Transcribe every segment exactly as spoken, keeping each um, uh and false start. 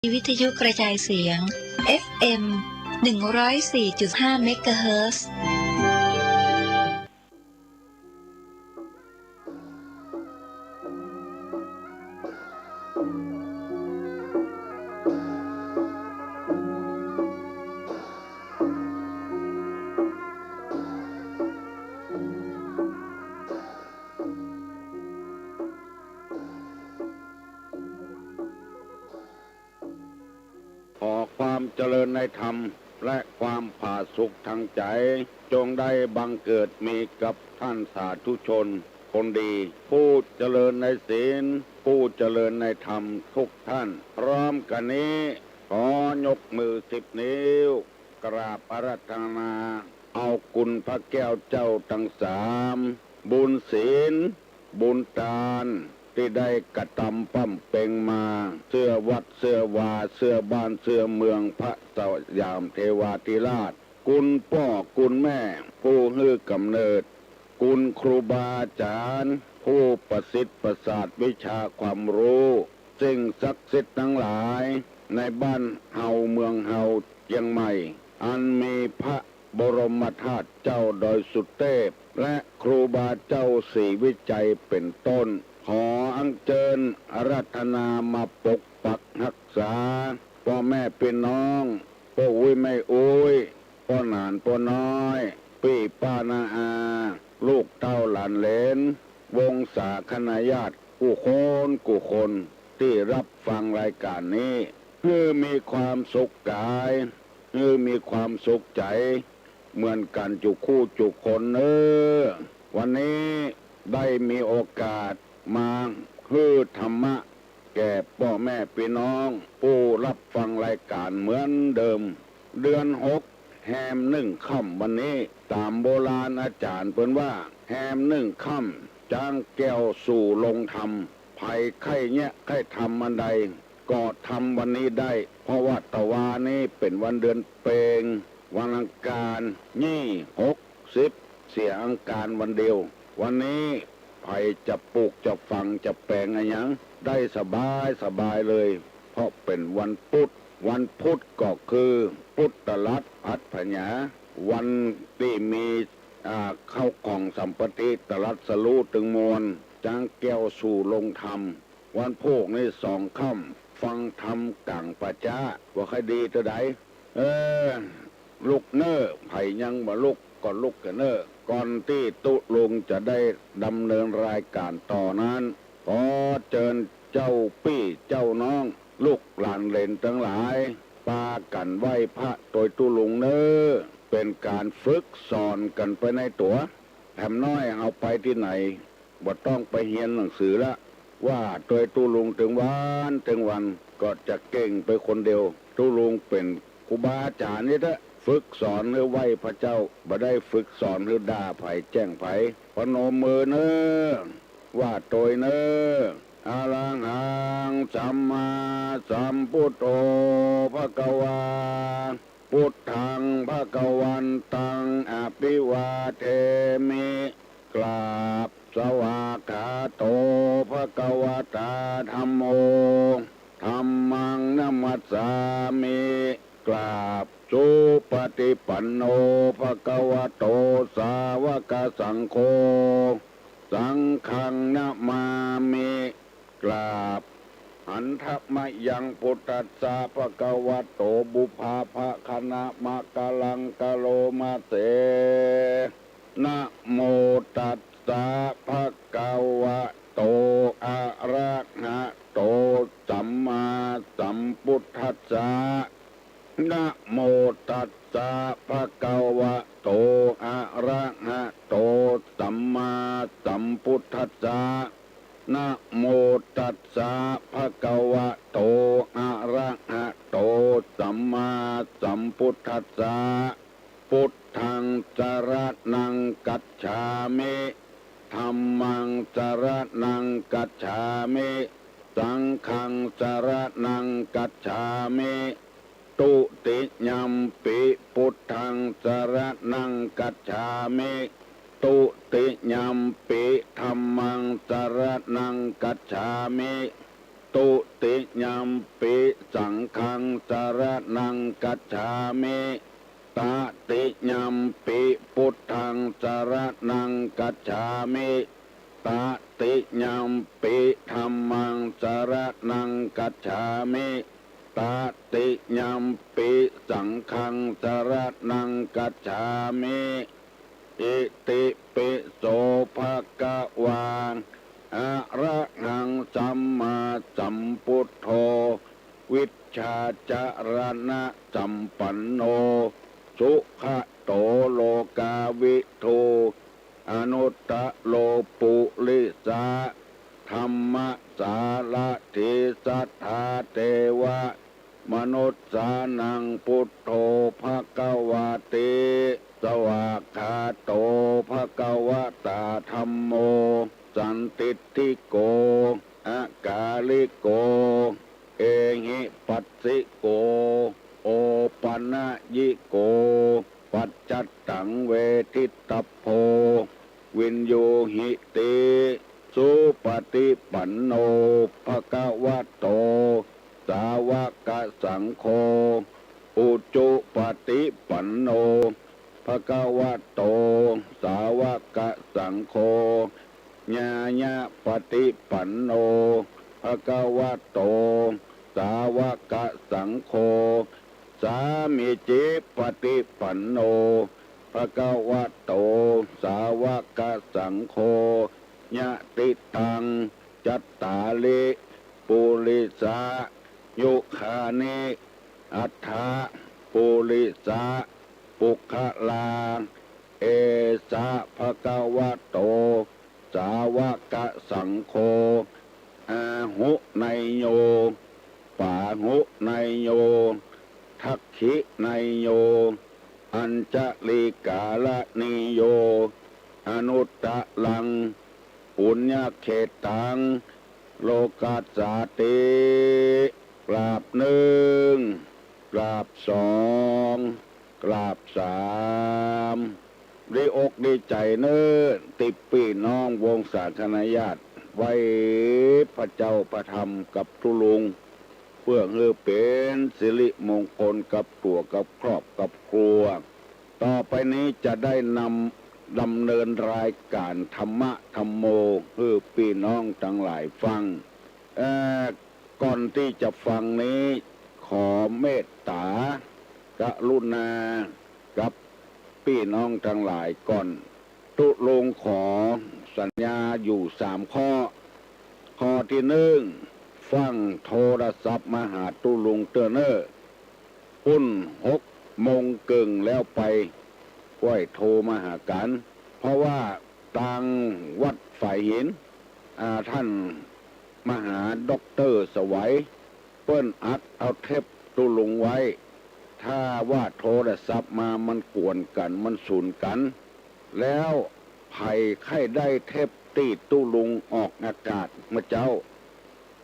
วิทยุกระจายเสียง เอฟเอ็ม หนึ่งร้อยสี่จุดห้า เมกะเฮิรตซ์ ขอความเจริญในธรรมและความผาสุกทางใจ๋ จงได้บังเกิดมีกับท่านสาธุชนคนดี ผู้เจริญในศีล ผู้เจริญในธรรมทุกท่าน พร้อมกั๋นนี้ ขอยกมือสิบนิ้ว กราบอาราธนา เอาคุณพระแก้วเจ้าตังสาม บุญศีล บุญตาน ตี้ได้กระตำบำเพ็งมา เสื้อวัดเสื้อวา เสื้อบ้านเสื้อเมือง พระสยามเทวาธิราช คุณป้อคุณแม่ ผู้หื้อก๋ำเนิด คุณครูบาอาจ๋ารย์ ผู้ประสิทธิ์ประสาทวิชาความรู้ สิ่งศักดิ์สิทธิ์ตังหลาย ในบ้านเฮาเมืองเฮาเจียงใหม่ อันมีพระบรมธาตุเจ้าดอยสุเตพ และครูบาเจ้าศรีวิชัยเป๋นต้น ขออัญเจิญอาราธนามาปกปักฮักษา ป้อแม่ปี้น้อง ป้ออุ๊ยแม่อุ๊ย ป้อหนานป้อน้อย ปี้ป้าน้าอา ลูกเต้าหลานเหลน วงศาคณาญาติกู้คนกู้คน ตี้ฮับฟังรายก๋านนี้ หื้อมีความสุขก๋าย หื้อมีความสุขใจ๋ เหมือนกั๋นจุกคู่จุกคนเน่อ วันนี้ได้มีโอกาสมาหื้อธรรมะ แก่ป้อแม่ปี้น้อง ผู้ฮับฟังรายก๋านเหมือนเดิม เดือนหก แฮมหนึ่งค่ำวันนี้ ต๋ามโบราณอาจ๋ารย์เปิ้นว่า แฮมหนึ่งค่ำ จ๊างแก้วสู่โฮงธรรม ใผใค่เยียะใค่ทำอันใด ก็ทำวันนี้ได้ เพราะว่าตะวานี้เป๋นวันเดือนเพ็ง วันอังคาร ยี่ หก สิบ เสียอังคารวันเดียว วันนี้ใผจะปลูกจะฝังจะแป๋งอะหยัง ได้สบายสบายเลย เพราะเป๋นวันพุธ วันพุธก็คือ พุทธรัตน์อัฏฐผญา วันตี้มี อ่า เข้าของสัมปติ ตรัสรู้ตึงมวล จ๊างแก้วสู่โฮงธรรม วันพูกนี้สองค่ำ ฟังธรรมก๋างป่าจ๊า บ่ใค่ดีเต้าใด เออ ลุกเน่อ ใผยังบ่ลุกก็ลุกกั๋นเน่อ ก่อนตี้ตุ๊ลุงจะได้ดำเนินรายก๋านต่อนั้น ขอเจิญเจ้าปี้เจ้าน้อง ลูกหลานเหลนตังหลาย ปากั๋นไหว้พระตวยตุ๊ลุงเน่อ เป๋นก๋านฝึกสอนกั๋นไปในตั๋ว แถมน้อยเฮาไปตี้ไหน บ่ต้องไปเฮียนหนังสือละ ว่าตวยตุ๊ลุงตึงวันตึงวัน ก็จะเก่งไปคนเดียว ตุ๊ลุงเป๋นครูบาอาจ๋ารย์นี่เต๊อะ ฝึกสอนหื้อไหว้พระเจ้า บ่ได้ฝึกสอนหื้อด่าใผแจ้งใผ ประนมมือเน่อ ว่าตวยเน่อ อะระหัง สัมมาสัมพุทโธ ภะคะวา พุทธัง ภะคะวันตัง อะภิวาเทมิ กราบ สวากขาโต ภะคะวะตา ธัมโม ธัมมัง นะมัสสามิ กราบ สุปะติปันโน ภะคะวะโต สาวะกะสังโฆ สังฆัง นะมามิ กราบ หันทะมะยัง พุทธัสสะ ภะคะวะโต ปุพพะภะคะนะมะกะลัง กะโรมะเส นะโมตัสสะ ภะคะวะโต อะระหะโต สัมมาสัมพุทธัสสะ นะโมตัสสะ ภะคะวะโต อะระหะโต สัมมาสัมพุทธัสสะ นะโมตัสสะ ภะคะวะโต อะระหะโต สัมมาสัมพุทธัสสะ พุทธัง สะระณัง คัจฉามิ ธัมมัง สะระณัง คัจฉามิ สังฆัง สะระณัง คัจฉามิ ทุติยัมปิ พุทธัง สะระณัง คัจฉามิ ทุติยัมปิ ธัมมัง สะระณัง คัจฉามิ ตุติยัมปิสังฆังสรณังคัจฉามิ ตติยัมปิพุทธังสรณังคัจฉามิ ตติยัมปิธัมมังสรณังคัจฉามิ ตติยัมปิสังฆังสรณังคัจฉามิ อิติปิโสภะคะวา อะระหังสัมมาสัมพุทโธ วิชชาจรณะสัมปันโน สุขะโตโลกาวิทู อนุตตะโรปุริสะธัมมะสารถี สัทธาเทวะมนุสสานังพุทโธภะคะวาติ สวากขาโตภะคะวะตาธัมโม สันทิฏฐิโก อะกาลิโก เอหิปัสสิโก โอปะนะยิโก ปัจจัตตังเวทิตัพโพ วิญญูหิติ สุปฏิปันโนภะคะวะโต สาวกสังโฆ อุจุปฏิปันโนภะคะวะโต สาวกสังโฆ ญาณปฏิปันโนภะคะวะโต สาวกสังโฆ สามีจิปฏิปันโนภะคะวะโต สาวกสังโฆ ยะติตัง จัตตาริ ปุริสายุคานิ อัฏฐะ ปุริสะ ปุคคลา เอสะภะคะวะโต สาวกสังโฆ อาหุเนยโย ปาหุเนยโย ทักขิเนยโย อัญชลีกาละนีโย อนุตตะรัง ปุญญเขตตัง โลกัสสาติ กราบนึ่ง กราบสอง กราบสาม ดีอกดีใจ๋เน่อ ตี้ปี้น้องวงศาคณาญาติ ไหว้พระเจ้าพระธรรมกับตุ๊ลุง เปื้อหื้อเป๋นสิริมงคลกับตั๋วกับครอบกับครัว ต่อไปนี้จะได้นำ ดำเนินรายก๋านธรรมะธัมโม หื้อปี้น้องตังหลายฟัง เอ่อ ก่อนตี้จะฟังนี้ ขอเมตต๋า กรุณา กับปี้น้องตังหลายก่อน ตุ๊ลุงขอสัญญาอยู่สามข้อ ข้อตี้นึ่ง ฟั่งโทรศัพท์มาหาตุ๊ลุงเตื้อเน่อ ปุ้นหกโมงเกิ่งแล้วไป ก้อยโทรมาหากั๋น เพราะว่าตางวัดฝายหิน อ่า ต้านมหาด็อกเตอร์สวัย เปิ้นอัดเอาเทปตุ๊ลุงไว้ ถ้าว่าโทรศัพท์มามันกวนกั๋น มันสูญกั๋น แล้วใผใค่ได้เทปตี้ตุ๊ลุงออกอากาศเมื่อเจ๊า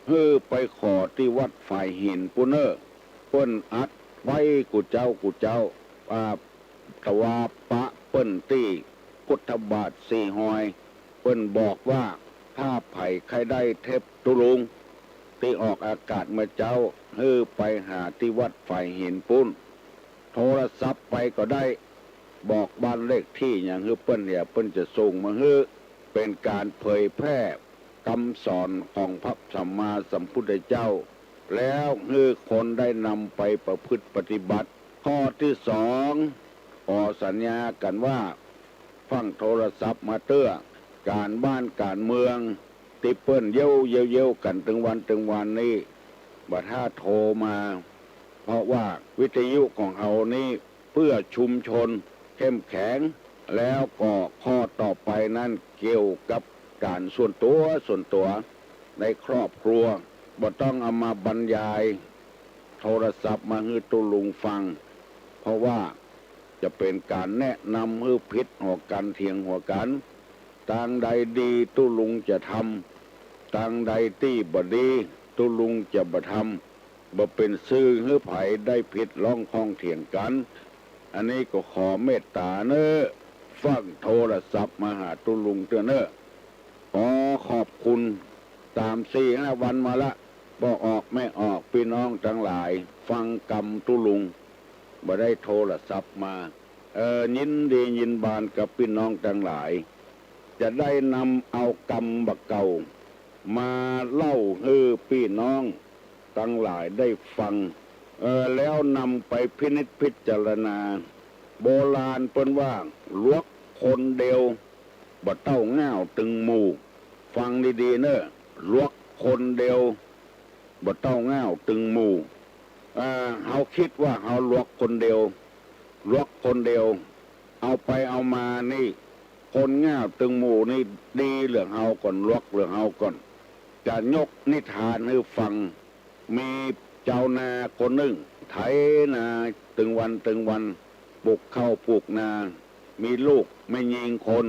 หื้อไปขอตี้วัดฝายหินปู้นเน่อ เปิ้นอัดไว้กู้เจ๊ากู้เจ๊า อ่า ตะวาปะเปิ้นตี้พุทธบาทสี่ฮอย เปิ้นบอกว่าถ้าใผใค่ได้เทปตุ๊ลุงตี้ออกอากาศเมื่อเจ๊า หื้อไปหาตี้วัดฝายหินปู้น โทรศัพท์ไปก็ได้ บอกบ้านเลขตี้หยังหื้อเปิ้น เดี๋ยวเปิ้นจะส่งมาหื้อ เป๋นก๋านเผยแพร่กำสอนของพระสัมมาสัมพุทธเจ้า แล้วหื้อคนได้นำไปประพฤติปฏิบัติ ข้อตี้สอง ขอสัญญากั๋นว่า ฟั่งโทรศัพท์มาเตื้อ ก๋านบ้านก๋านเมือง ตี้เปิ้นเย้วเย้วเย้วกั๋นตึงวันตึงวันนี้ บ่ถ้าโทรมา เพราะว่าวิทยุของเฮานี้เปื้อชุมชนเข้มแข็ง แล้วก็ข้อต่อไปนั้นเกี่ยวกับก๋านส่วนตั๋วส่วนตั๋วในครอบครัว บ่ต้องเอามาบรรยายโทรศัพท์มาหื้อตุ๊ลุงฟัง เพราะว่าจะเป๋นก๋านแนะนำหื้อผิดหัวกั๋นเถียงหัวกั๋น ตางใดดีตุ๊ลุงจะทำ ตางใดตี้บ่ดีตุ๊ลุงจะบ่ทำ บ่เป๋นสื่อหื้อใผได้ผิดร้องข้องเถียงกั๋น อันนี้ก็ขอเมตต๋าเน่อ ฟั่งโทรศัพท์มาหาตุ๊ลุงเตื้อเน่อ ขอขอบคุณ สามสี่ห้าวันมาละ ป้อออกแม่ออก ปี้น้องตังหลาย ฟังกำตุ๊ลุง บ่ได้โทรศัพท์มา เออ ยินดียินบานกับปี้น้องตังหลาย จะได้นำเอากำบ่าเก่า มาเล่าหื้อปี้น้องตังหลายได้ฟัง เออ แล้วนำไปพินิจพิจารณา โบราณเปิ้นว่า หลวกคนเดียว บ่เต้าง่าวตึงหมู่ ฟังดีๆ เน่อ หลวกคนเดียว บ่เต้าง่าวตึงหมู่ อ่า เฮาคิดว่าเฮาหลวกคนเดียว หลวกคนเดียว เอาไปเอามานี่ คนง่าวตึงหมู่นี่ดีเหลือเฮาก่อน หลวกเหลือเฮาก่อน จะยกนิทานหื้อฟัง มีจาวนาคนนึ่ง ไถนาตึงวันตึงวัน ปลูกข้าวปลูกนา มีลูกแม่ญิงคน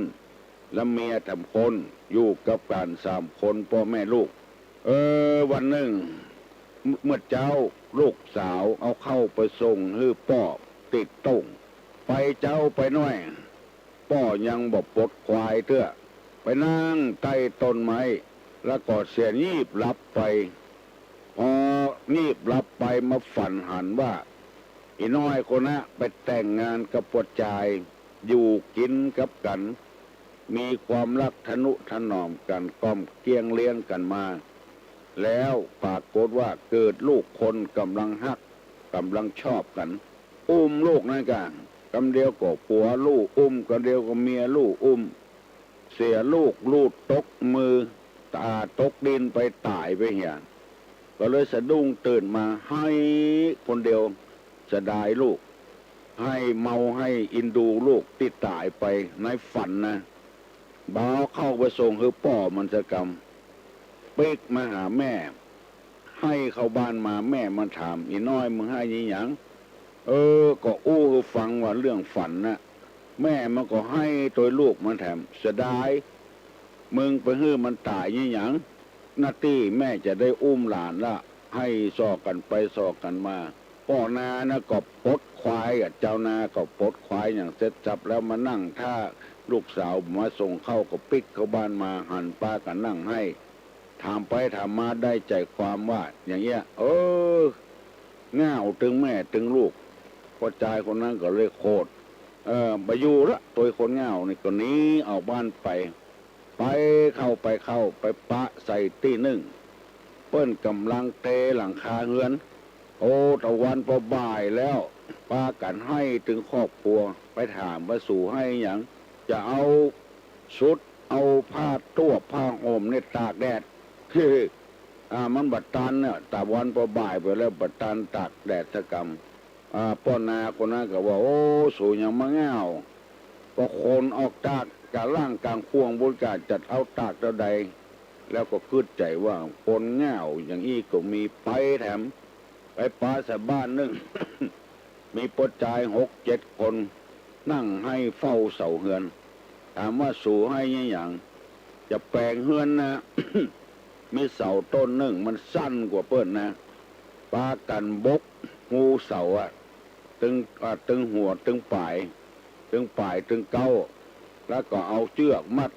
และเมียแถมคน อยู่กับกั๋นสามคนป้อแม่ลูก เออ วันนึ่ง เมื่อเจ๊าลูกสาวเอาข้าวไปส่งหื้อป้อตี้โต้ง ไปเจ๊าไปน้อย ป้อยังบ่ปลดควายเตื้อ ไปนั่งใต้ต้นไม้ แล้วก็เสียงีบหลับไป พองีบหลับไปมาฝันหันว่า อี่น้อยคนนะไปแต่งงานกับป้อจาย อยู่กิ๋นกับกั๋น มีความฮักทะนุถนอมกั๋น ก้อมเกลี้ยงเลี้ยงกั๋นมา แล้วปรากฏว่าเกิดลูกคนก๋ำลังฮัก ก๋ำลังชอบกั๋น อุ้มลูกนั้นก่ะ กำเดียวก็ผัวลู่อุ้ม กำเดียวก็เมียลู่อุ้ม เสียลูกลู่ตกมือ ต๋าตกดินไปต๋ายไปเหีย ก็เลยสะดุ้งตื่นมาไห้คนเดียว เสียดายลูก ไห้เมาไห้อินดูลูกตี้ต๋ายไปในฝันนะ บ่าเข้าไปส่งหื้อป้อมันสักกำ ปิ๊กมาหาแม่ ไห้เข้าบ้านมา แม่มันถาม อี่น้อยมึงไห้อะหยัง เออ ก็อู้หื้อฟังว่าเรื่องฝันนะ แม่มันก็ไห้ตวยลูกมันแถม เสียดาย มึงไปหื้อมันต๋ายอะหยัง หน้าตี้แม่จะได้อุ้มหลานละ ไห้ส่อกั๋นไปส่อกั๋นมา ป้อนานะก็ปลดควายอะ จาวนาก็ปลดควายอย่างเสร็จสับแล้วมานั่งถ้าลูกสาวมาส่งข้าวก็ปิ๊กเข้าบ้านมา หันปากั๋นนั่งไห้ ถามไปถามมาได้ใจ๋ความว่าอย่างเงี้ย เออ ง่าวตึงแม่ตึงลูก ป้อจายคนนั้นก็เลยโขด เออ บ่อยู่ละ ตวยคนง่าวนี่ ก็หนีออกบ้านไป ไปเข้าไปเข้าไปปะใส่ตี้นึ่ง เปิ้นก๋ำลังเตหลังคาเฮือน โอ้ ตะวันปอบ่ายแล้ว ปากั๋นไห้ตึงครอบครัว ไปถามว่าสูไห้อะหยัง จะเอาชุด เอาผ้าตวบผ้าห่มเนี่ยตากแดด อ่า มันบ่ตันเนี่ย ตะวันปอบ่ายไปแล้ว บ่ตันตากแดดสักกำ อ่า ป้อนาคนนั้นก็ว่า โอ้ สูยังมาง่าว ก็ขนออกจากก๋าล่างก๋างข่วงปู๊นก่า จักเอาตากเต้าใด แล้วก็กึ๊ดใจ๋ว่าคนง่าวอย่างอี้ก็มี ไปแถม ไปปาใส่บ้านนึ่ง มีป้อจายหกเจ็ดคน นั่งไห้เฝ้าเสาเฮือน ถามว่าสูไห้อะหยัง จะแป๋งเฮือนนะ มีเสาต้นนึ่งมันสั้นกว่าเปิ้นนะ ปากั๋นบกฮูเสาอะ ตึง อ่า ตึงหัวตึงป๋าย ตึงป๋ายตึงเก๊า แล้วก็เอาเจื้อกมัด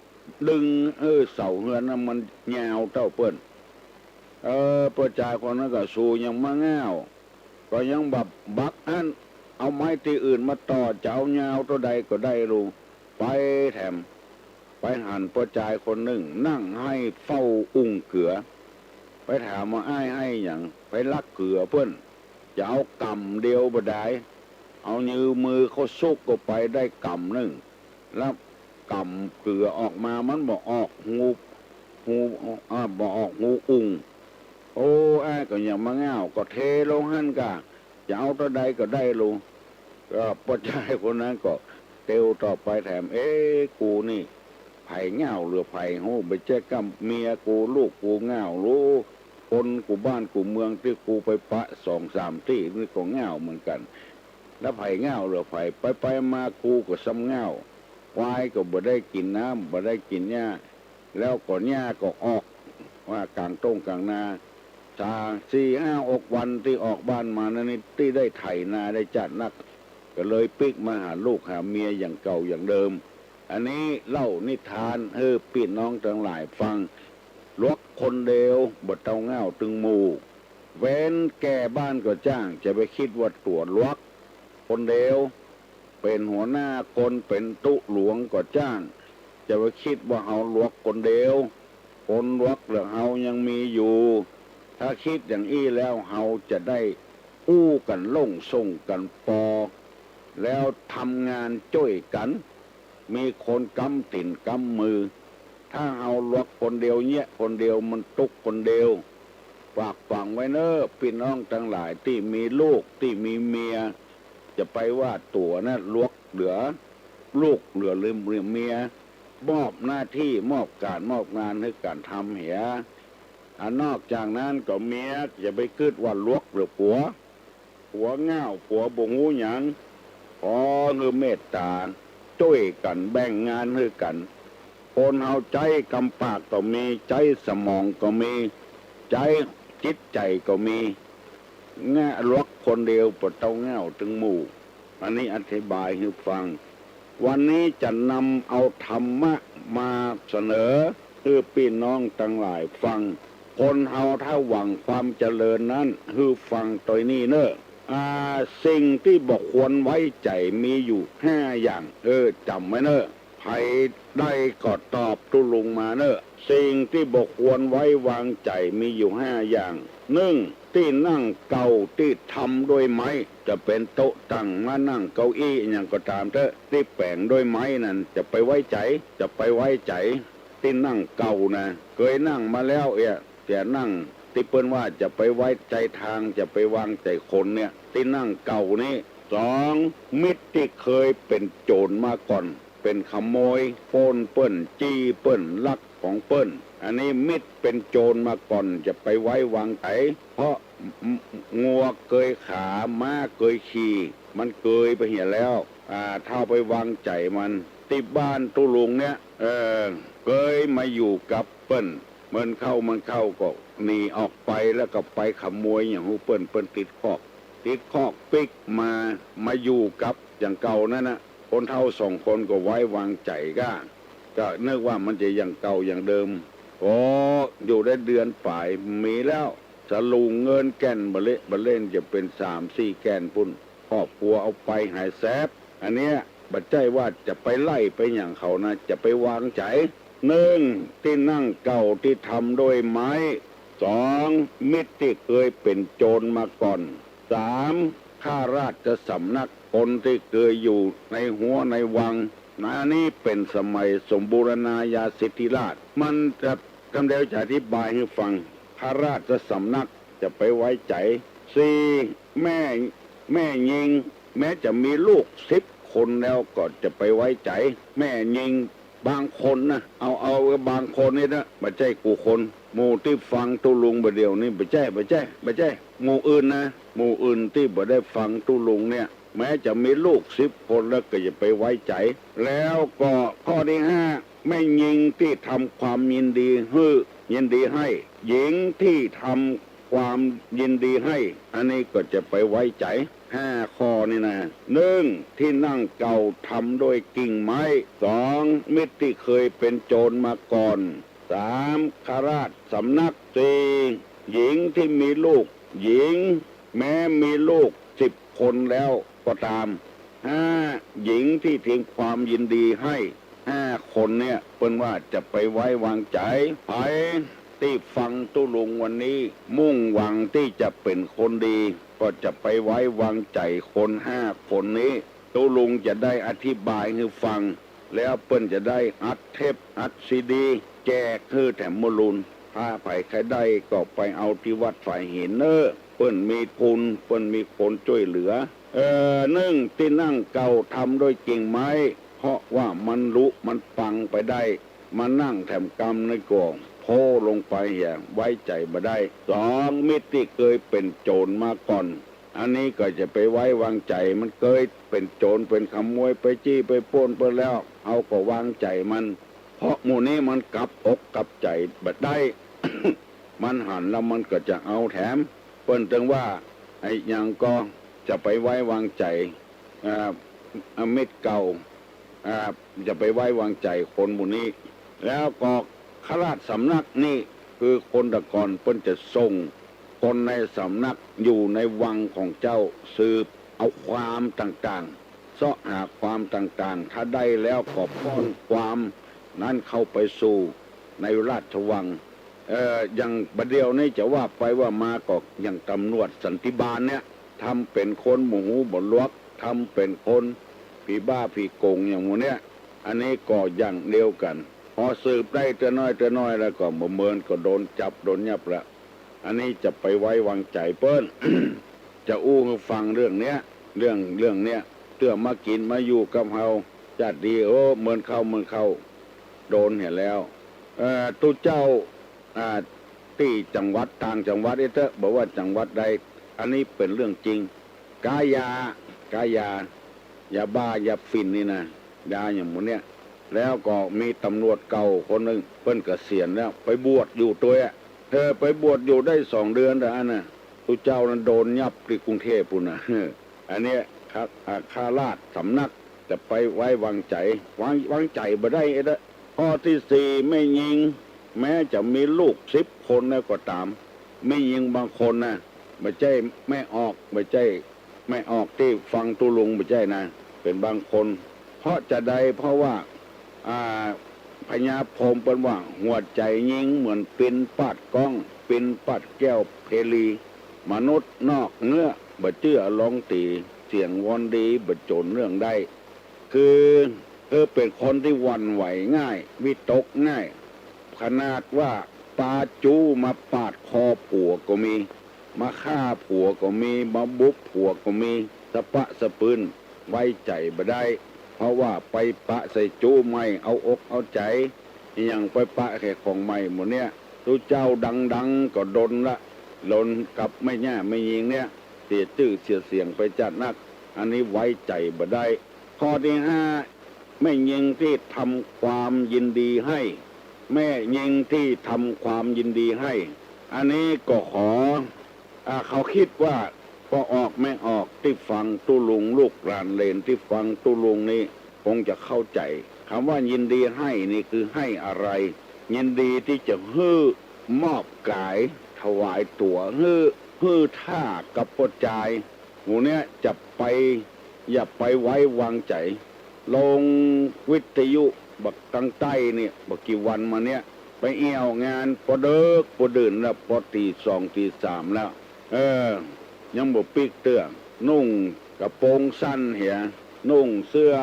ดึง เออ เสาเฮือนนะมันยาวเต้าเปิ้น เออ ป้อจายคนนั้นก็ สูยังมาง่าว ก็ยังบ่บักอั้น เอาไม้ตี้อื่นมาต่อ จะเอายาวเต้าใดก็ได้ลู ไปแถม ไปหันป้อจายคนนึ่ง นั่งไห้เฝ้าอุ่งเกือ ไปถามว่าอ้ายไห้อะหยัง ไปลักเกือเปิ้น จะเอาก๋ำเดียวบ่ดาย เอายื้อมือเข้าซุกเข้าไปได้ก๋ำนึ่ง แล้วก๋ำเกือออกมามันบ่ออกฮู ฮู อ่า บ่ออกฮูอุ่ง โอ้ อ้ายก็ยังมาง่าว ก็เทลงหั้นก่า จะเอาเต้าใดก็ได้ลู ก็ป้อจายคนนั้นก็เตียวต่อไปแถม เอ๊ะ กูนี่ ใผง่าวเหลือใผฮู้ บ่ใจ้ก้ำเมียกูลูกกูง่าวลู คนกูบ้านกูเมืองตี้กูไปปะสองสามตี้นี่ก็ง่าวเหมือนกั๋น แล้วใผง่าวเหลือใผ ไปไปมากูก็ซ้ำง่าว ควายก็บ่ได้กิ๋นน้ำ บ่ได้กิ๋นหญ้า แล้วก็หญ้าก็ออก ว่าก๋างต้งก๋างนา สาม สี่ ห้า หก วันตี้ออกบ้านมานั้นนี่ ตี้ได้ไถนาได้จ๊าดนัก ก็เลยปิ๊กมาหาลูกหาเมียอย่างเก่าอย่างเดิม อันนี้เล่านิทานหื้อปี้น้องตังหลายฟัง หลวกคนเดียว บ่เต้าเง่าตึงหมู่ เว้นแก่บ้านก็จ้าง จะไปกึ๊ดว่าตั๋วหลวกคนเดียว เป๋นหัวหน้าคน เป๋นตุ๊หลวงก็จ้าง จะไปกึ๊ดว่าเฮาหลวกคนเดียว คนหลวกเหลือเฮายังมีอยู่ ถ้ากึ๊ดอย่างอี้แล้ว เฮาจะได้อู้กั๋นโล่งส่งกั๋นปอ แล้วทำงานจ้วยกั๋น มีคนก๊ำตี๋นก๊ำมือ ถ้าเฮาหลวกคนเดียว เยียะคนเดียว มันตุ๊กคนเดียว ฝากฝังไว้เน่อ ปี้น้องตังหลายตี้มีลูก ตี้มีเมีย จะไปว่าตั๋วนะ หลวกเหลือลูก เหลือเมีย มอบหน้าตี้ มอบก๋าน มอบงานหื้อกั๋นทำเหีย อันนอกจากนั้นก็เมีย จะไปกึ๊ดว่าหลวกเหลือผัว ผัวเง่า ผัวบ่ฮู้หยัง ขอหื้อเมตต๋า จ้วยกั๋นแบ่งงานหื้อกั๋น คนเฮาใจ๊กำปากก็มี ใจ๊สมองก็มี ใจ๊จิตใจ๋ก็มี เง่า หลวกคนเดียว บ่เต้าเง่าตึงหมู่ อันนี้อธิบายหื้อฟัง วันนี้จะนำเอาธรรมะมาเสนอหื้อปี้น้องตังหลายฟัง คนเฮาถ้าหวังความเจริญนั้น หื้อฟังตวยนี้เน่อ อ่า สิ่งตี้บ่ควรไว้ใจ๋มีอยู่ห้าอย่าง เออ จ๋ำไว้เน่อ ใผได้ก็ตอบตุ๊ลุงมาเน่อ สิ่งตี้บ่ควรไว้วางใจ๋มีอยู่ห้าอย่าง นึ่ง ตี้นั่งเก่าตี้ทำด้วยไม้ จะเป๋นโต๊ะตั้ง ม้านั่ง เก้าอี้ อะหยังก็ต๋ามเต๊อะ ตี้แป๋งด้วยไม้นั้น จะไปไว้ใจ๋ จะไปไว้ใจ๋ ตี้นั่งเก่านะ เกยนั่งมาแล้วเอีย เตียนั่งตี้เปิ้นว่าจะไปไว้ใจ๋ตาง จะไปวางใจ๋คนเนี่ย ตี้นั่งเก่านี้ สอง มิตรตี้เกยเป๋นโจ๋รมาก่อน เป๋นขโมย ป้นเปิ้น จี้เปิ้น ลักของเปิ้น อันนี้มิตรเป๋นโจ๋รมาก่อน จะไปไว้วางใจ๋ เพราะงัวเกยขา ม้าเกยขี่ มันเกยไปเหียแล้ว อ่า ถ้าไปวางใจ๋มัน ตี้บ้านตุ๊ลุงเนี่ย เออ เกยมาอยู่กับเปิ้น เมินเข้าเมินเข้าก็หนีออกไป แล้วก็ไปขโมยอย่างฮู้เปิ้น เปิ้นติดคอก ติดคอกปิ๊กมา มาอยู่กับอย่างเก่านั้นนะ คนเฒ่าสองคนก็ไว้วางใจ๋ก้า ก็นึกว่ามันจะอย่างเก่าอย่างเดิม โอ้ อยู่ได้เดือนป๋าย มีแล้ว สลุงเงินแก่นบ่าเละ บ่าเล่นจะเป๋นสามสี่แก่นปุ้น ครอบครัวเอาไปหายแสบ อันเนี้ย บ่ใจ้ว่าจะไปไล่ไปหยังเขานะ จะไปวางใจ๋ นึ่ง ตี้นั่งเก่าตี้ทำด้วยไม้ สอง มิตรตี้เกยเป๋นโจ๋รมาก่อน สาม ข้าราชสำนัก คนตี้เกยอยู่ในฮั้วในวัง อันนี้เป๋นสมัยสมบูรณาญาสิทธิราช มันจะ กำเดียวจะอธิบายหื้อฟัง ข้าราชสำนักจะไปไว้ใจ๋ สี่ แม่ แม่ญิง แม้จะมีลูกสิบคนแล้วก็จะไปไว้ใจ๋ แม่ญิงบางคนนะ เอา เอาบางคนนี่นะ บ่ใจ้กู้คน หมู่ตี้ฟังตุ๊ลุงบ่าเดี่ยวนี้ บ่ใจ้ บ่ใจ้ บ่ใจ้ หมู่อื่นนะ หมู่อื่นตี้บ่ได้ฟังตุ๊ลุงเนี่ย แม้จะมีลูกสิบคนแล้วก็อย่าไปไว้ใจ๋ แล้วก็ข้อตี้ห้า แม่ญิงตี้ทำความยินดีหื้อ ยินดีให้ หญิงตี้ทำความยินดีให้ อันนี้ก็จะไปไว้ใจ๋ ห้าข้อนี่นะ นึ่ง ตี้นั่งเก่าทำด้วยกิ่งไม้ สอง มิตรตี้เกยเป๋นโจ๋รมาก่อน สาม ข้าราชสำนัก สี่ หญิงตี้มีลูก หญิง แม้มีลูกสิบคนแล้วก็ต๋าม ห้า หญิงตี้ทำความยินดีให้ ห้าคนเนี่ย เปิ้นว่าจะไปไว้วางใจ๋ ใผตี้ฟังตุ๊ลุงวันนี้ มุ่งหวังตี้จะเป๋นคนดี ก็จะไปไว้วางใจ๋คนห้าคนนี้ ตุ๊ลุงจะได้อธิบายหื้อฟัง แล้วเปิ้นจะได้อัดเทป อัดซีดี แจกหื้อแถมมลูน ถ้าใผใค่ได้ก็ไปเอาตี้วัดฝายหินเน่อ เปิ้นมีทุน เปิ้นมีคนจ้วยเหลือ เออ นึ่ง ตี้นั่งเก่าทำด้วยกิ่งไม้ เพราะว่ามันหลุมันปังไปได้ มานั่งแถมกำในก่อง โพ้ลงไปเหีย ไว้ใจ๋บ่ได้ สอง มิตรตี้เกยเป๋นโจ๋รมาก่อน อันนี้ก็จะไปไว้วางใจ๋ มันเกยเป๋นโจ๋รเป๋นขโมย ไปจี้ไปป้นเปิ้นแล้ว เฮาก็วางใจ๋มัน เพราะหมู่นี้มันกลับอกกลับใจ๋บ่ได้ มันหันแล้วมันก็จะเอาแถม เปิ้นตึงว่า ไอ้หยังก็จะไปไว้วางใจ๋ อ่า มิตรเก่า อ่า จะไปไว้วางใจ๋คนหมู่นี้ แล้วก็ข้าราชสำนักนี่ คือคนแต่ก่อนเปิ้นจะส่งคนในสำนักอยู่ในวังของเจ้า สืบเอาความต่างๆ เซาะหาความต่างๆ ถ้าได้แล้วก็ป้อนความนั้นเข้าไปสู่ในราชวัง เอ่อ อย่างบ่าเดี่ยวนี้จะว่าไปว่ามาก็อย่างตำรวจสันติบาลเนี่ย ทำเป๋นคนบ่หูบ่หนวก ทำเป๋นคนผีบ้าผีโก๋งอย่างหมู่เนี้ย อันนี้ก็อย่างเดียวกั๋น พอสืบได้เตื้อน้อยเตื้อน้อยแล้วก็บ่เมินก็โดนจับโดนยับละ อันนี้จะไปไว้วางใจ๋เปิ้น จะอู้หื้อฟังเรื่องเนี้ย เรื่อง เรื่องเนี้ย เตื้อมากิ๋นมาอยู่กับเฮา จ๊าดดี โอ้ เมินเข้า เมินเข้า โดนเหียแล้ว เอ่อ ตุ๊เจ้า อ่า ตี้จังหวัด ต่างจังหวัดอี้เต๊อะ บ่ว่าจังหวัดใด อันนี้เป๋นเรื่องจริง ก๊ายา ก๊ายา ยาบ้า ยาฝิ่นนี่นะ ยาอย่างหมู่เนี้ย แล้วก็มีตำรวจเก่าคนนึ่ง เปิ้นเกษียณแล้ว ไปบวชอยู่ตวยอะ เออ ไปบวชอยู่ได้สองเดือนเต้าอั้นน่ะ ตุ๊เจ้านั้นโดนยับตี้กรุงเทพฯปู๊นน่ะ อันเนี้ย ข้า อ่า ข้าราชสำนักจะไปไว้วางใจ๋ วาง วางใจ๋บ่ได้เต๊อะ ข้อตี้สี่ แม่ญิง แม้จะมีลูกสิบคนแล้วก็ต๋าม แม่ญิงบางคนน่ะ บ่ใจ้แม่ออก บ่ใจ้แม่ออกตี้ฟังตุ๊ลุง บ่ใจ้นะ เป๋นบางคน เพราะจาใด เพราะว่า อ่า พญาพรหมเปิ้นว่า หัวใจ๋ญิงเหมือนปินปาดก้อง ปินปาดแก้วเพลี มนุษย์นอกเนื้อ บ่เจื้อลองตี๋ เสียงวอนดี บ่โจ๋นเรื่องได้ คือ คือเป๋นคนตี้หวั่นไหวง่าย วิตกง่าย ขนาดว่าปาจู๊มาปาดคอผัวก็มี มาฆ่าผัวก็มี มาบุบผัวก็มี สะปะสะปืน ไว้ใจ๋บ่ได้ เพราะว่าไปปะใส่จู๊ใหม่ เอาอกเอาใจ๋ อะหยังไปปะใส่ของใหม่หมู่เนี้ย ตุ๊เจ้าดังๆ ก็ดนละ ดนกับแม่ย่าแม่ญิงเนี้ย เสียจื้อเสียเสียงไปจ๊าดนัก อันนี้ไว้ใจ๋บ่ได้ ข้อตี้ห้า แม่ญิงตี้ทำความยินดีให้ แม่ญิงตี้ทำความยินดีให้ อันนี้ก็ขอ อ่า เขากึ๊ดว่า ป้อออกแม่ออกตี้ฟังตุ๊ลุง ลูกหลานเหลนตี้ฟังตุ๊ลุงนี้ คงจะเข้าใจ๋ กำว่ายินดีให้นี่คือให้อะไร ยินดีตี้จะหื้อมอบก๋าย ถวายตั๋ว หื้อ หื้อถ้ากับป้อจาย หมู่เนี้ยจะไป อย่าไปไว้วางใจ๋ ลงวิทยุบักตังใต้เนี่ย บ่กี่วันมาเนี่ย ไปแอ่วงานป้อเดิ็กป้อดื่นแล้ว ป้อตี๋สองตี๋สามแล้ว เออ ยังบ่ปิ๊กเตื้อ นุ่งกระโปรงสั้นเหีย นุ่งเสื้อ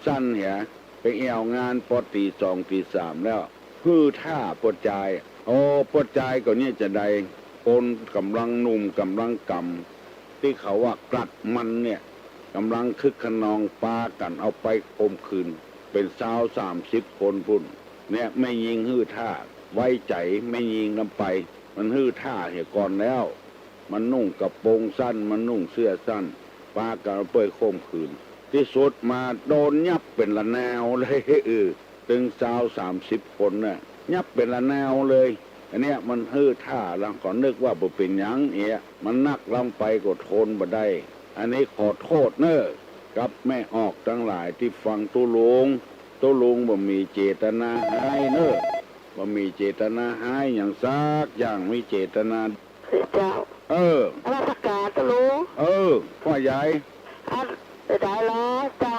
สั้นเหีย ไปแอ่วงานป้อตี๋สองตี๋สามแล้ว หื้อถ้าป้อจาย โอ้ ป้อจายก็เนี่ยจาใด คนก่ำลังหนุ่มก่ำลังก่ำ ตี้เขาว่ากลัดมันเนี่ย ก่ำลังคึกคะนอง ปากั๋นเอาไปข่มขืน เป๋นซาวสามสิบคนปู๊น เนี่ย แม่ญิงหื้อถ้า ไว้ใจ๋แม่ญิงนำไป มันหื้อถ้าเหียก่อนแล้ว มันนุ่งกระโปรงสั้น มันนุ่งเสื้อสั้น ปากั๋นเอาไปข่มขืน ตี้สุดมาโดนยับเป๋นละนาวเลย เออ ตึงซาวสามสิบคนน่ะ ยับเป๋นละนาวเลย อันเนี้ยมันหื้อถ้า แล้วก็นึกว่าบ่เป๋นหยังเอะ มันนักล้ำไปก็ทนบ่ได้ อันนี้ขอโต้ษเน่อ กับแม่ออกตังหลายตี้ฟังตุ๊ลุง ตุ๊ลุงบ่มีเจตนาฮ้ายเน่อ บ่มีเจตนาฮ้ายหยังสักอย่าง มีเจตนา เจ้า เออ นมัสก๋านตุ๊ลุง เออ ป้อใหญ่ อัน เสียดายลอเจ้า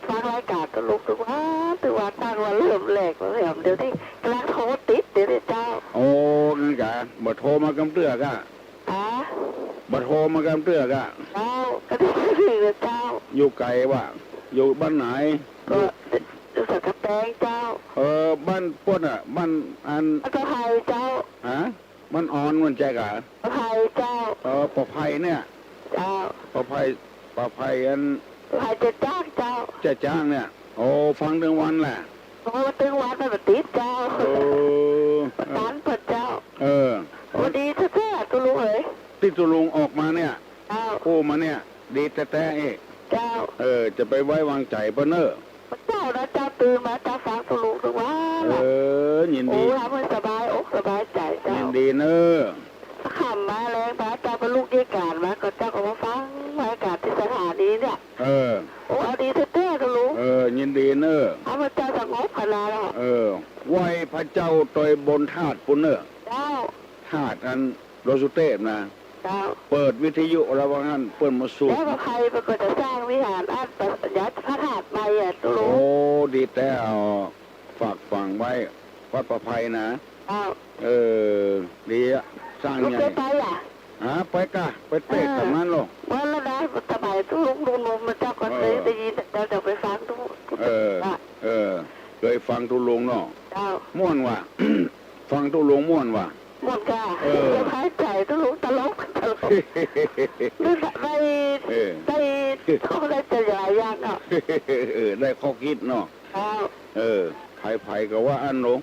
ฟังรายก๋านตุ๊ลุงตึงวันตึงวัน ตั้งแต่เริ่มแรกมาแหม เดี๋ยวนี้ก่ำลังโทรติดเดี๋ยวนี้เจ้า โอ้ งั้นกะ บ่โทรมากำเตื้อกะ ฮะ บ่โทรมากำเตื้อกะ เจ้า ก็ดีเลยเจ้า อยู่ไก๋วะ อยู่บ้านไหน ก็อยู่สันกำแปงเจ้า เออ บ้านป้นอะ บ้านอัน บ้านป้อไพเจ้า ฮะ บ้านอ่อนมันใจ้กะ ป้อไพเจ้า เออ ป้อไพเนี่ย เจ้า ป้อไพ ป้อไพอัน ป้อไพเจ๊จ๊างเจ้า เจ๊จ๊างเนี่ย โอ้ ฟังตึงวันแหละ โอ้ ตึงวันมันบ่ติดเจ้า เออ บ่ตันเปิ้นเจ้า เออ โอ้ ดีแต๊ๆ ตุ๊ลุงเอ๋ย ตี้ตุ๊ลุงออกมาเนี่ย เจ้า อู้มาเนี่ย ดีแต๊ๆ เอ้ย เจ้า เออ จะไปไว้วางใจ๋เปิ้นเน่อ เจ้านะเจ้า ตื่นมาเจ้าฟังตุ๊ลุงตึงวัน เออ ยินดี โอ้ ทำหื้อสบายอกสบายใจ๋เจ้า ยินดีเน่อ ค่ำมาแลงมาเจ้า ก็ลุกเยียะก๋านมา ก็เจ้าก็มาฟังรายก๋านตี้สถานีเนี่ย เออ โอ้ เอาดีแต๊ๆ ตุ๊ลุง เออ ยินดีเน่อ ทำหื้อเจ้าสงบขนาดละ เออ ไหว้พระเจ้าตวยบนธาตุปู๊นเน่อ เจ้า ธาตุอันดอยสุเตพนะ เจ้า เปิดวิทยุแล้วว่าหั้น เปิ้นมาสูบ แล้วพระไพรเปิ้นก็จะสร้างวิหารอันประยัดพระธาตุใหม่อะ ตุ๊ลุง โอ้ ดีแต๊ เอา ฝากฝังไว้ วัดพระไพรนะ เจ้า เออ ดีอะ สร้าง ตุ๊ลุง ใหญ่ เกยไปอะ ฮะ ไปก่ะ ไปเตะ เออ ตรงนั้นลอ วันละนะ สมัยตุ๊ลุงหนุ่มๆ มาเจ้าก็ เออ เกยได้ยิน แต่เจ้าจะไปฟังตุ๊ลุง เออ เออ เกยฟังตุ๊ลุงเนาะ เจ้า ม่วนว่ะ ฟังตุ๊ลุงม่วนว่ะ ม่วนก่ะ เออ เซอร์ไพรส์ใจ๋ตุ๊ลุง ตลก ตลก ได้ เออ ได้ ได้จะหลายอย่างอะ เออ ได้ข้อคิดเนาะ เจ้า เออ ใผๆ ก็ว่าอั้นเนาะ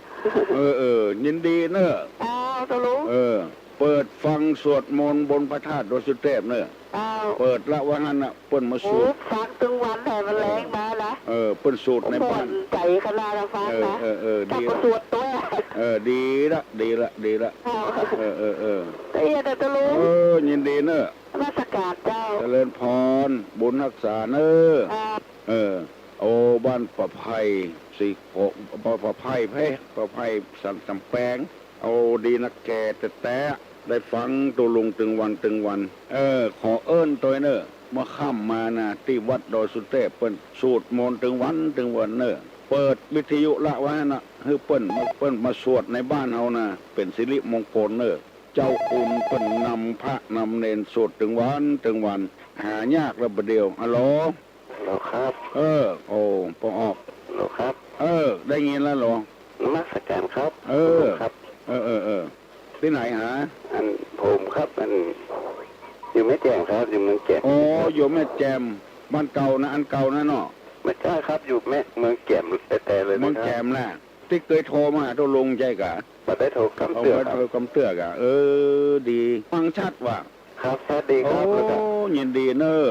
เออ เออ ยินดีเนอะ เจ้า ตุ๊ลุง เออ เปิดฟังสวดมนต์บนพระธาตุดอยสุเตพเนอะ เจ้า เปิดละว่าหั้นน่ะ เปิ้นมาสูบ โอ้ ฟังตึงวันแหละ มันแลงมานะ เออ เปิ้นสูบในบ้าน ม่วนใจ๋ขนาดละฟังนะ เออ เออ เออ ดี เจ้าก็สวดตวย เออ ดีละ ดีละ ดีละ เจ้า เออ เออ เออ ละเอียดอะ ตุ๊ลุง เออ ยินดีเนอะ นมัสการเจ้า เจริญพร บุญฮักษาเนอะ เจ้า เออ โอ้ บ้านประไพร สีโข ประไพร แพร่ ประไพร สันกำแปง โอ้ ดีนักแก่แต๊ๆ ได้ฟังตุ๊ลุงตึงวันตึงวัน เออ ขอเอิ้นตวยเนอะ เมื่อค่ำมานะ ตี้วัดดอยสุเตพเปิ้นสูบมนต์ตึงวันตึงวันเนอะ เปิดวิทยุละว่าหั้นน่ะ หื้อเปิ้นมา เปิ้นมาสวดในบ้านเฮานะ เป๋นสิริมงคลเนอะ เจ้าคุณเปิ้นนำพระนำเณรสวดตึงวันตึงวัน หายากละบ่าเดี่ยว ฮัลโหล ฮัลโหลครับ เออ โอ้ ป้อออก ฮัลโหลครับ เออ ได้ยินแล้วเหรอ นมัสการครับ เออ ครับ เออ เออ เออ ตี้ไหนหา อัน ผมครับ อัน อยู่แม่แจ่มครับ อยู่เมืองแจ่ม อ๋อ อยู่แม่แจ่ม บ้านเก่านะ อันเก่านะเนาะ ไม่ใช่ครับ อยู่แม่ เมืองแจ่มแต๊ๆ เลยนะครับ เมืองแจ่มน่ะ ตี้เกยโทรมาหาตุ๊ลุงใจ้ก่ะ บ่ได้โทรกำเตื้อครับ บ่ได้โทรกำเตื้อก่ะ เออ ดี ฟังชัดว่ะ ครับ ชัดดีครับ โอ้ แล้วก็ ยินดีเนอะ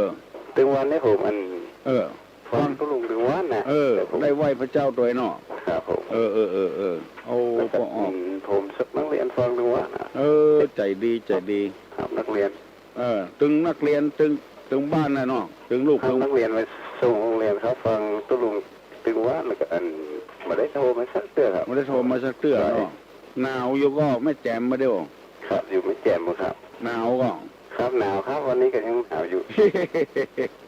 ตึงวันนี้ผมอัน เออ ฟังตุ๊ลุงตึงวันน่ะ เออ ได้ไหว้พระเจ้าตวยเนาะ ครับผม เออ เออ เออ เออ โอ้ แล้วก็ ป้อออก อืม ผมส่งนักเรียนฟังตึงวันน่ะ เออ ใจ๋ดี ใจ๋ดี ครับ นักเรียน เออ ตึงนักเรียน ตึง ตึงบ้านน่ะเนาะ ตึงลูก ครับ ตึง นักเรียนไปส่งโฮงเฮียนครับ ฟังตุ๊ลุงตึงวัน แล้วก็อัน บ่ได้โทรมาสักเตื้อครับ บ่ได้โทรมาสักเตื้อเนาะ ใช่ หนาวอยู่ก่อ แม่แจ่มบ่าเดี่ยว ครับ อยู่แม่แจ่มบ่ครับ หนาวก่อ ครับ หนาวครับ วันนี้ก็ยังหนาวอยู่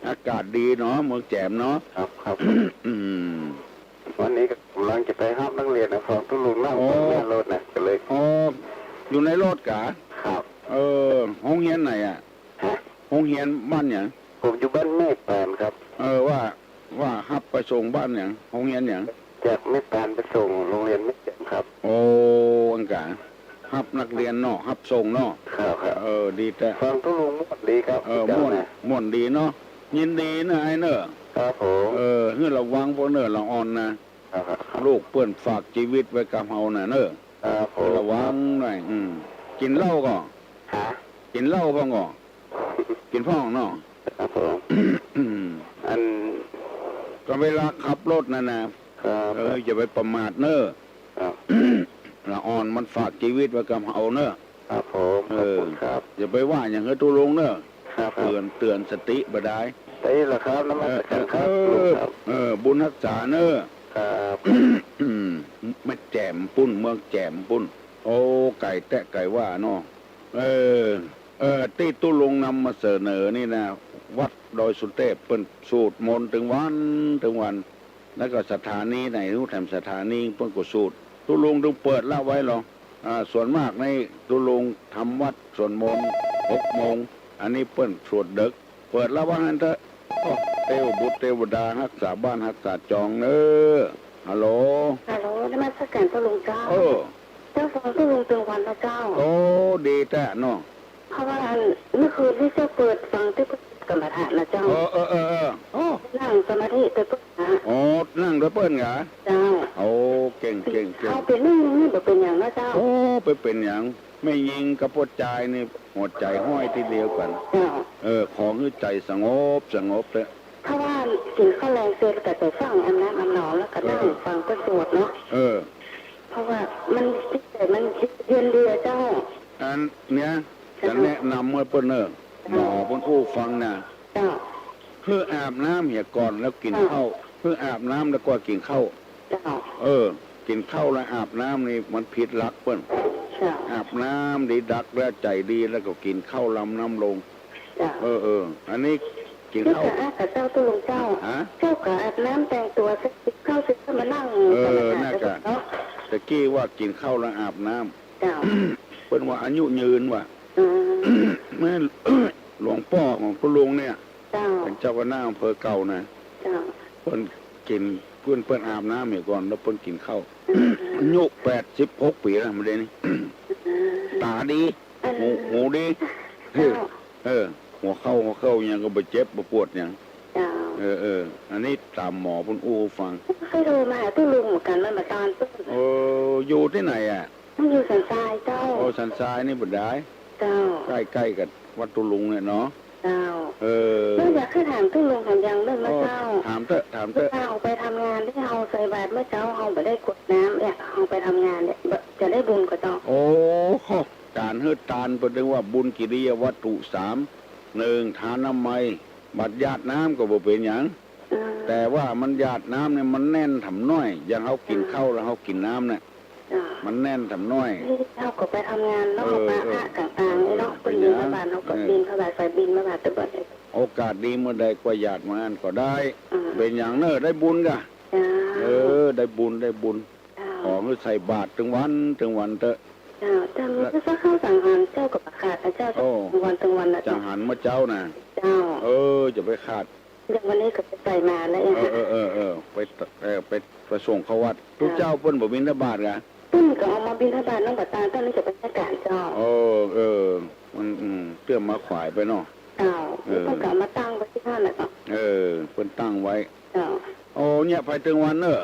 อากาศดีเนาะ เมืองแจ่มเนาะ ครับ ครับ อืม วันนี้ก็กำลังจะไปฮับนักเรียนน่ะ ฟังตุ๊ลุงนั่ง อ๋อ ฟังในรถน่ะ ก็เลย อ๋อ อยู่ในรถก่ะ ครับ เออ โฮงเฮียนไหนอะ ฮะ โฮงเฮียนบ้านหยัง ผมอยู่บ้านแม่ปานครับ เออ ว่า ว่าฮับไปส่งบ้านหยัง โฮงเฮียนหยัง จากแม่ปานไปส่งโฮงเฮียนแม่แจ่มครับ โอ้ อันก่ะ ฮับนักเรียนเนาะ ฮับส่งเนาะ ครับ ครับ เออ ดีแต๊ ฟังตุ๊ลุงม่วนดีครับ เออ ม่วน ม่วนดีเนาะ ยินดีเนอะ อ้ายเนอะ ครับผม เออ หื้อระวังพวกเนอะ ละอ่อนนะ ครับ ครับ ลูกเปิ้นฝากจีวิตไว้กับเฮาน่ะเนอะ ครับผม หื้อระวังหน่อย อืม กิ๋นเหล้าก่อ ฮะ กิ๋นเหล้าพ่องก่อ กิ๋นพ่องเนาะ ครับผม อืม อัน ก็เวลาขับรถนั่นน่ะ ครับ เออ อย่าไปประมาทเนอะ ครับ ละอ่อนมันฝากจีวิตไว้กับเฮาเนอะ ครับผม เออ ขอบคุณครับ อย่าไปว่าหยังหื้อตุ๊ลุงเนอะ ครับ ครับ เตือน เตือนสติบ่ดาย ได้ละครับ นมัสการครับ เออ ลุงครับ เออ บุญฮักษาเนอะ ครับ อืม แม่แจ่มปุ้น เมืองแจ่มปุ้น โอ้ ไก๋แต๊ไก๋ว่าเนาะ เออ เออ ตี้ตุ๊ลุงนำมาเสนอนี่นะ วัดดอยสุเตพเปิ้นสูบมนต์ตึงวันตึงวัน แล้วก็สถานีไหนฮู้ แถมสถานีเปิ้นก็สูบ ตุ๊ลุงตึงเปิดละไว้ลอ อ่า ส่วนมากในตุ๊ลุงทำวัตรสวดมนต์หกโมง อันนี้เปิ้นสวดเดิ็ก เปิดละว่าหั้นเต๊อะ โอ้ เตวบุตรเตวดาฮักษาบ้านฮักษาจองเน้อ ฮัลโหล ฮัลโหล นมัสการตุ๊ลุงเจ้า เออ เจ้าฟังตุ๊ลุงตึงวันนะเจ้า โอ้ ดีแต๊เนาะ เพราะว่าอันเมื่อคืนนี้เจ้าเปิดฟังตี้กรรมฐานนะเจ้า เออ เออ เออ เออ โอ้ นั่งสมาธิตวยเปิ้นนะ โอ้ นั่งตวยเปิ้นกา เจ้า โอ้ เก่ง เก่ง เก่ง เอาไปนึ่งนี่บ่เป๋นหยังนะเจ้า โอ้ บ่เป๋นหยัง แม่ญิงกับป้อจายนี่หัวใจ๋ฮ้อยตี้เดียวกั๋น เจ้า เออ ขอหื้อใจ๋สงบ สงบเต๊อะ ถ้าว่ากิ๋นข้าวแลงเสร็จก็ไปฟังอันนั้นอันนอน แล้วก็นั่ง เออ ฟังเปิ้นสวดเนาะ เออ เพราะว่ามันจิตใจ๋มันเย็นดีอะเจ้า อันเนี้ย เจ้า จะแนะนำหื้อเปิ้นเน้อ หมอเปิ้นอู้ฟังนะ เจ้า หื้ออาบน้ำเหียก่อนแล้วกิ๋นข้าว เจ้า หื้ออาบน้ำแล้วก็กิ๋นข้าว เจ้า เออ กิ๋นข้าวแล้วอาบน้ำนี่มันผิดหลักเปิ้น เจ้า อาบน้ำดีดักแล้วใจ๋ดีแล้วก็กิ๋นข้าวลำน้ำลง เจ้า เออ เออ อันนี้กิ๋นข้าว เจ้าก็อาบกับเจ้าตุ๊ลุงเจ้า ฮะ เจ้าก็อาบน้ำแต่งตั๋วเสร็จกิ๋นข้าวเสร็จก็มานั่ง เออ สมาธิ น่ะก็ เจ้า ตะกี้ว่ากิ๋นข้าวแล้วอาบน้ำ เจ้า เปิ้นว่าอายุยืนว่ะ อืม แม่น หลวงป้อของตุ๊ลุงเนี่ย เจ้า เป๋นเจ้าคณะอำเภอเก่านะ เจ้า เปิ้นกิ๋น เปิ้น เปิ้นอาบน้ำเหียก่อน แล้วเปิ้นกิ๋นข้าว อืม อายุแปดสิบหกปี๋แล้ว มื้อเดี๋ยวนี้ อืม ต๋าดี อืม หู หูดี เจ้า เออ หัวเข่า หัวเข่าหยังก็บ่เจ็บบ่ปวดหยัง เจ้า เออ เออ อันนี้ต๋ามหมอเปิ้นอู้ฟัง เคยโทรมาหาตุ๊ลุงเหมือนกั๋น มันบ่ตาน เออ อยู่ตี้ไหนอะ มันอยู่สันทรายเจ้า โอ้ สันทรายนี่บ่ดาย เจ้า ใก้ๆ กับวัดตุ๊ลุงเนี่ยเนาะ เจ้า เออ แล้วอยากจะถามตุ๊ลุงถามอย่างนึ่งนะเจ้า โอ้ ถามเต๊อะ ถามเต๊อะ เวลาเฮาไปทำงานตี้เฮาใส่บาตรเมื่อเจ๊า เฮาบ่ได้กรวดน้ำเนี่ย เฮาไปทำงานเนี่ย บ่ จะได้บุญก่อเจ้า โอ้ ก๋านหื้อตานเปิ้นเรียกว่าบุญกิริยาวัตถุสาม นึ่ง ทานามัย บัดหยาดน้ำก็บ่เป๋นหยัง อืม แต่ว่ามันหยาดน้ำเนี่ยมันแน่นถ่ำน้อย อย่างเฮากิ๋น อ่า ข้าวแล้วเฮากิ๋นน้ำเนี่ย อ่า มันแน่นถ่ำน้อย นี่เฮาก็ไปทำงานเนาะ เออ มา เออ พระกลางๆ นี่เนาะ เออ เปิ้นบิณฑบาต เฮาก็ เออ บิณฑบาต ไปบิณฑบาตแต่บ่ได้ โอกาสดีเมื่อใดก็หยาดเมื่อนั้นก็ได้ อ่า เป๋นหยังเน่อ ได้บุญก่ะ เจ้า เออ ได้บุญ ได้บุญ เจ้า ขอหื้อใส่บาตรตึงวัน ตึงวันเต๊อะ เจ้า เจ้า มื้อสักข้าวสังหารเจ้าก็บ่ขาดนะเจ้า โอ้ ตึงวัน ตึงวันนะ จังหันเมื่อเจ๊านะ เจ้า เออ จะไปขาด อย่างวันนี้ก็ไปใส่มาแล้ว เออ เออ เออ เออ ไป เออ ไป ไปส่งเข้าวัด ตุ๊เจ้าเปิ้นบ่บิณฑบาตก่ะ เปิ้นก็เอามาบิณฑบาตน้ำบ่ตาน เปิ้นนี่จะไปให้การเจ้า เออ เออ มัน อืม เตื้อมมาขวายไปเนาะ เจ้า เออ เปิ้นก็เอามาตั้งไว้ตี้หั้นแหละเนาะ เออ เปิ้นตั้งไว้ เจ้า โอ้ เนี่ย ไปตึงวันเน่อ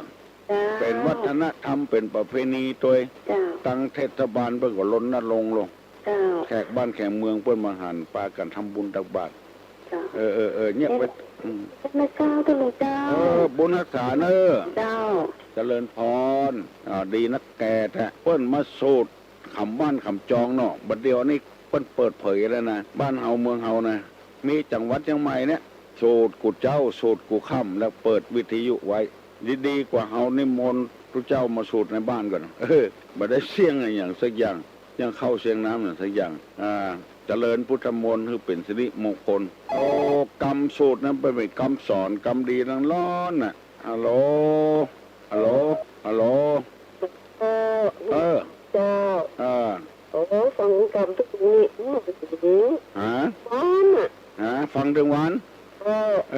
เจ้า เป๋นวัฒนธรรม เป๋นประเพณีตวย เจ้า ตังเทศบาลเปิ้นก็รณรงค์ลง เจ้า แขกบ้านแขกเมืองเปิ้นบ่หันปากั๋นทำบุญตักบาตร เจ้า เออ เออ เออ เนี่ย เอ๊ะ ไป อืม แม่เจ้า ตุ๊ลุงเจ้า เออ บุญฮักษาเน่อ เจ้า เจริญพร อ่า ดีนักแก่แต๊ เปิ้นมาสูตรขำบ้านขำจองเนาะ บัดเดี๋ยวนี้เปิ้นเปิดเผยแล้วนะ บ้านเฮาเมืองเฮานะ มีจังหวัดเจียงใหม่เนี่ย สูตรกู้เจ๊า สูตรกู้ค่ำ แล้วเปิดวิทยุไว้ ดีๆ กว่าเฮานิมนต์ตุ๊เจ้ามาสูตรในบ้านก่อน เออ บ่ได้เสี้ยงอะหยังสักอย่าง เสี้ยงข้าวเสี้ยงน้ำอะหยังสักอย่าง อ่า เจริญพุทธมนต์หื้อเป๋นสิริมงคล โอ้ กำสูตรนั้นเป๋น เป๋นกำสอน กำดีตังล้วนน่ะ ฮัลโหล ฮัลโหล ฮัลโหล เจ้า เออ เจ้า เออ โอ้ ฟังกำตุ๊ลุงนี่ อืม ฮะ หวานน่ะ ฮะ ฟังตึงวัน เออ เอ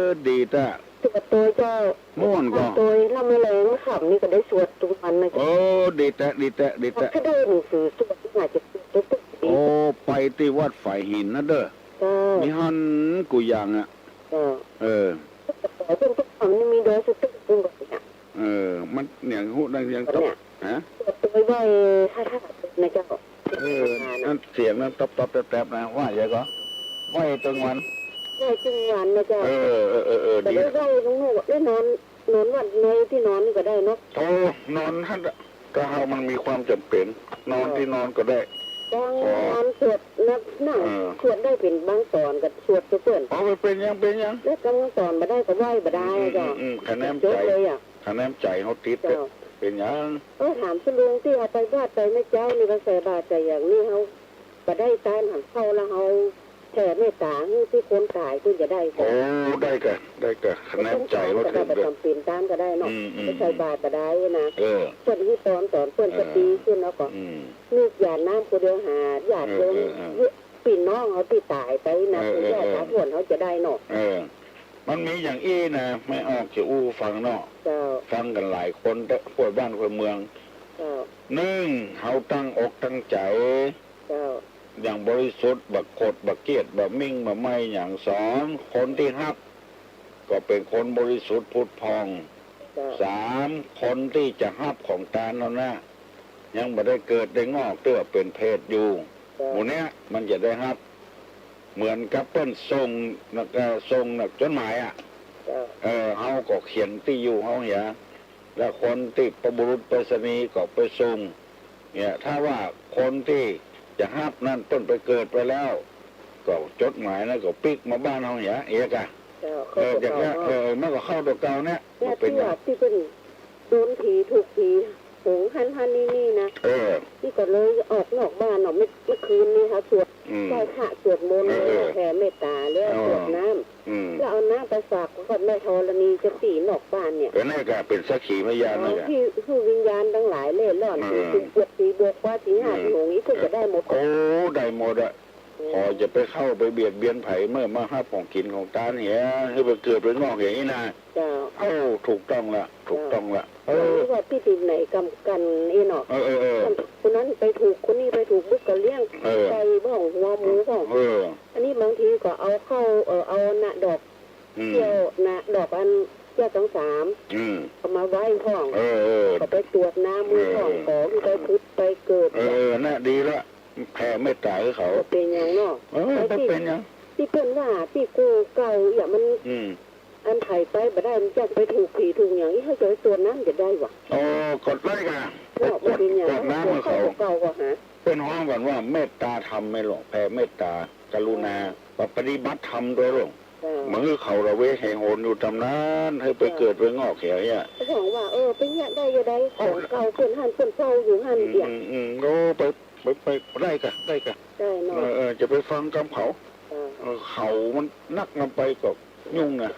อ ดีแต๊ สวดตวยเจ้า ม่วนก่อ ตวย แล้วแมลงขำนี่ก็ได้สวดตึงวันนะเจ้า เออ ดีแต๊ ดีแต๊ ดีแต๊ ถ้าได้หนังสือสวดนี่อาจจะสวดได้ตึกดี โอ้ ไปตี้วัดฝายหินนะเด้อ เจ้า มีหั้นกู้อย่างอะ เจ้า เออ เปิ้นตุ๊กคำนี่มีดอยสุเทพฯ เปิ้นบอกเนี่ย เออ มันอย่างฮู้ดังอย่างตก เนี่ย ฮะ เปิดตัวไหว้พระธาตุนะเจ้า เออ นั่นเสียงนั้นต๊อบๆ แต๊บๆ นะ ว่าใหญ่ก่อ ไหว้ตึงวัน ไหว้ตึงวันนะเจ้า เออ เออ เออ เออ ก็ ดี ได้ไหว้ตรงนู้น ได้นอน นอนวัดในตี้นอนนี่ก็ได้เนาะ โอ้ นอนหั้นอะ ถ้าหากมันมีความจ๋ำเป๋น นอนตี้นอนก็ได้ บาง ขอ นอนสวดนะ นั่ง เออ สวดได้เป๋นบางต๋อนก็สวดไปเปิ้น อ๋อ บ่เป๋นหยัง เป๋นหยัง แล้วบางต๋อนบ่ได้ก็ไหว้บ่ได้ อืม เจ้า อืม อืม คะแนน จบ ใจ๋ เลยอะ คะแนนใจ๋เฮาติด เจ้า เป๋นหยัง เออ ถามตุ๊ลุงตี้เฮาไปบาตรไปเมื่อเจ๊านี่ ก็ใส่บาตรใจ๋อย่างนี้ เฮาบ่ได้ตานหันเข้าแล้ว เฮาแผ่เมตตาหื้อตี้คนต๋ายเปิ้นจะได้ก่อ โอ้ ได้ก่ะ ได้ก่ะ คะแนนใจ๋เฮาติด บ่จ๋ำเป๋นตานก็ได้เนาะ อืม อืม ไปใส่บาตรบ่ได้นะ เออ เปิ้นหื้อตอน ตอนเปิ้นจะดีขึ้นแล้วก็ อืม นึกหยาดน้ำคนเดียวหา หยาดโยม เออ เออ เออ ปี้น้องเฮาตี้ต๋ายไปนะ เออ เออ เออ ญาติสาผลเฮาจะได้เนาะ เออ มันมีอย่างอี้นะ แม่ออกจะอู้ฟังเนาะ เจ้า ฟังกั๋นหลายคนเต๊อะ ทั่วบ้านทั่วเมือง เจ้า นึ่ง เฮาตั้งอกตั้งใจ๋ เจ้า อย่างบริสุทธิ์ บ่โกรธ บ่เกลียด บ่หมิ่น บ่ใม่หยัง สอง คนตี้ฮับ ก็เป๋นคนบริสุทธิ์ผุดผ่อง เจ้า สาม คนตี้จะฮับของตานเฮานะ ยังบ่ได้เกิดได้งอกเตื้อเป๋นเปรตอยู่ เจ้า หมู่เนี้ยมันจะได้ฮับ เหมือนกับเปิ้นส่ง แล้วก็ส่งน่ะจดหมายอะ เจ้า เออ เฮาก็เขียนตี้อยู่เฮาเหีย แล้วคนตี้ไปบุรุษไปรษณีย์ก็ไปส่ง เนี่ย ถ้าว่าคนตี้จะฮับนั้นเปิ้นไปเกิดไปแล้ว ก็จดหมายนั้นก็ปิ๊กมาบ้านเฮาเหีย เอกอะ เจ้า เออ เข้าตั๋วเก่าเนาะ เออ มันก็เข้าตั๋วเก่าเนี่ย เนี่ย บ่เป๋นหยัง ตี้ว่าตี้เปิ้นโดนผีถูกผี หงส์หั้นหั้นนี่นี่นะ เออ นี่ก็เลยออกนอกบ้านออก เมื่อ เมื่อคืนนี้ค่ะ สวด อืม ไหว้พระสวดมนต์ เออ แล้วแผ่เมตตาแล้ว อ๋อ สวดน้ำ อืม แล้วเอาน้ำไปฝากกับแม่ธรณีเจ้าตี้นอกบ้านเนี่ย เออ นั่นก็เป๋นสักขีพยาน อ๋อ นั่นก็ ที่ ที่วิญญาณตังหลายเร่ร่อน เออ ที่ ที่บวก ที่บวกว่าที่ห้า อืม ที่หงส์นี่เพิ่นก็ได้หมด โอ้ ได้หมดอะ อืม ขอจะไปเข้าไปเบียดเบียนใผ เมื่อมาฮับของกิ๋นของตานเหีย หื้อไปเกิดไปงอกอย่างนี้นะ เจ้า เอ้า ถูกต้องละ ถูกต้องละ เจ้า เออ หรือว่าตี้ไหนกำกั๋นเองเนาะ เออ เออ เออ คนนั้นไปถูก คนนี้ไปถูก บุกกะเลี้ยง เออ ไก่บ้าง หัวหมูบ้าง เออ อันนี้บางทีก็เอาเข้า เออ เอาหน้าดอก อืม เขี้ยวหน้าดอกอันเขี้ยวตังสาม อืม เอามาไหว้พ่อง เออ เออ ก็ไปตรวจน้ำมือพ่อง เออ ของไปผุดไปเกิด เออ น่ะ ดีละ แผ่เมตตาหื้อเขา บ่เป๋นหยังเนาะ เออ บ่เป๋นหยัง ตี้เปิ้นว่าตี้กูเก่าเนี่ยมัน อืม อันไผไปบ่ได้ มันจะไปถูกผีถูกหยัง อี้เฮาจะไปตรวจน้ำจะได้วะ อ๋อ ก็ได้ก่ะ เนาะ บ่เป๋นหยัง ตรวจน้ำหื้อเขา เก่าก็หา เปิ้นฮ้องกั๋นว่าเมตตาธรรมแม่หลวง แผ่เมตตา กรุณา ปฏิบัติธรรมตวยหลวง เจ้า บ่หื้อเขาละเวงแหงหนอยู่ต๋ามนั้น หื้อไปเกิดไปงอกแถวเนี่ย เขาบอกว่า เออ ไปเนี่ยได้จะได้ ของเก่าเปิ้นหั้นเปิ้นเฝ้าอยู่หั้น อืม เดี๋ยว อืม อืม โอ้ ไป ไป ไป ได้ก่ะ ได้ก่ะ ได้เนาะ เออ เออ จะไปฟังกำเขา เออ เออ เขามันนักนำไปก็ยุ่งนะ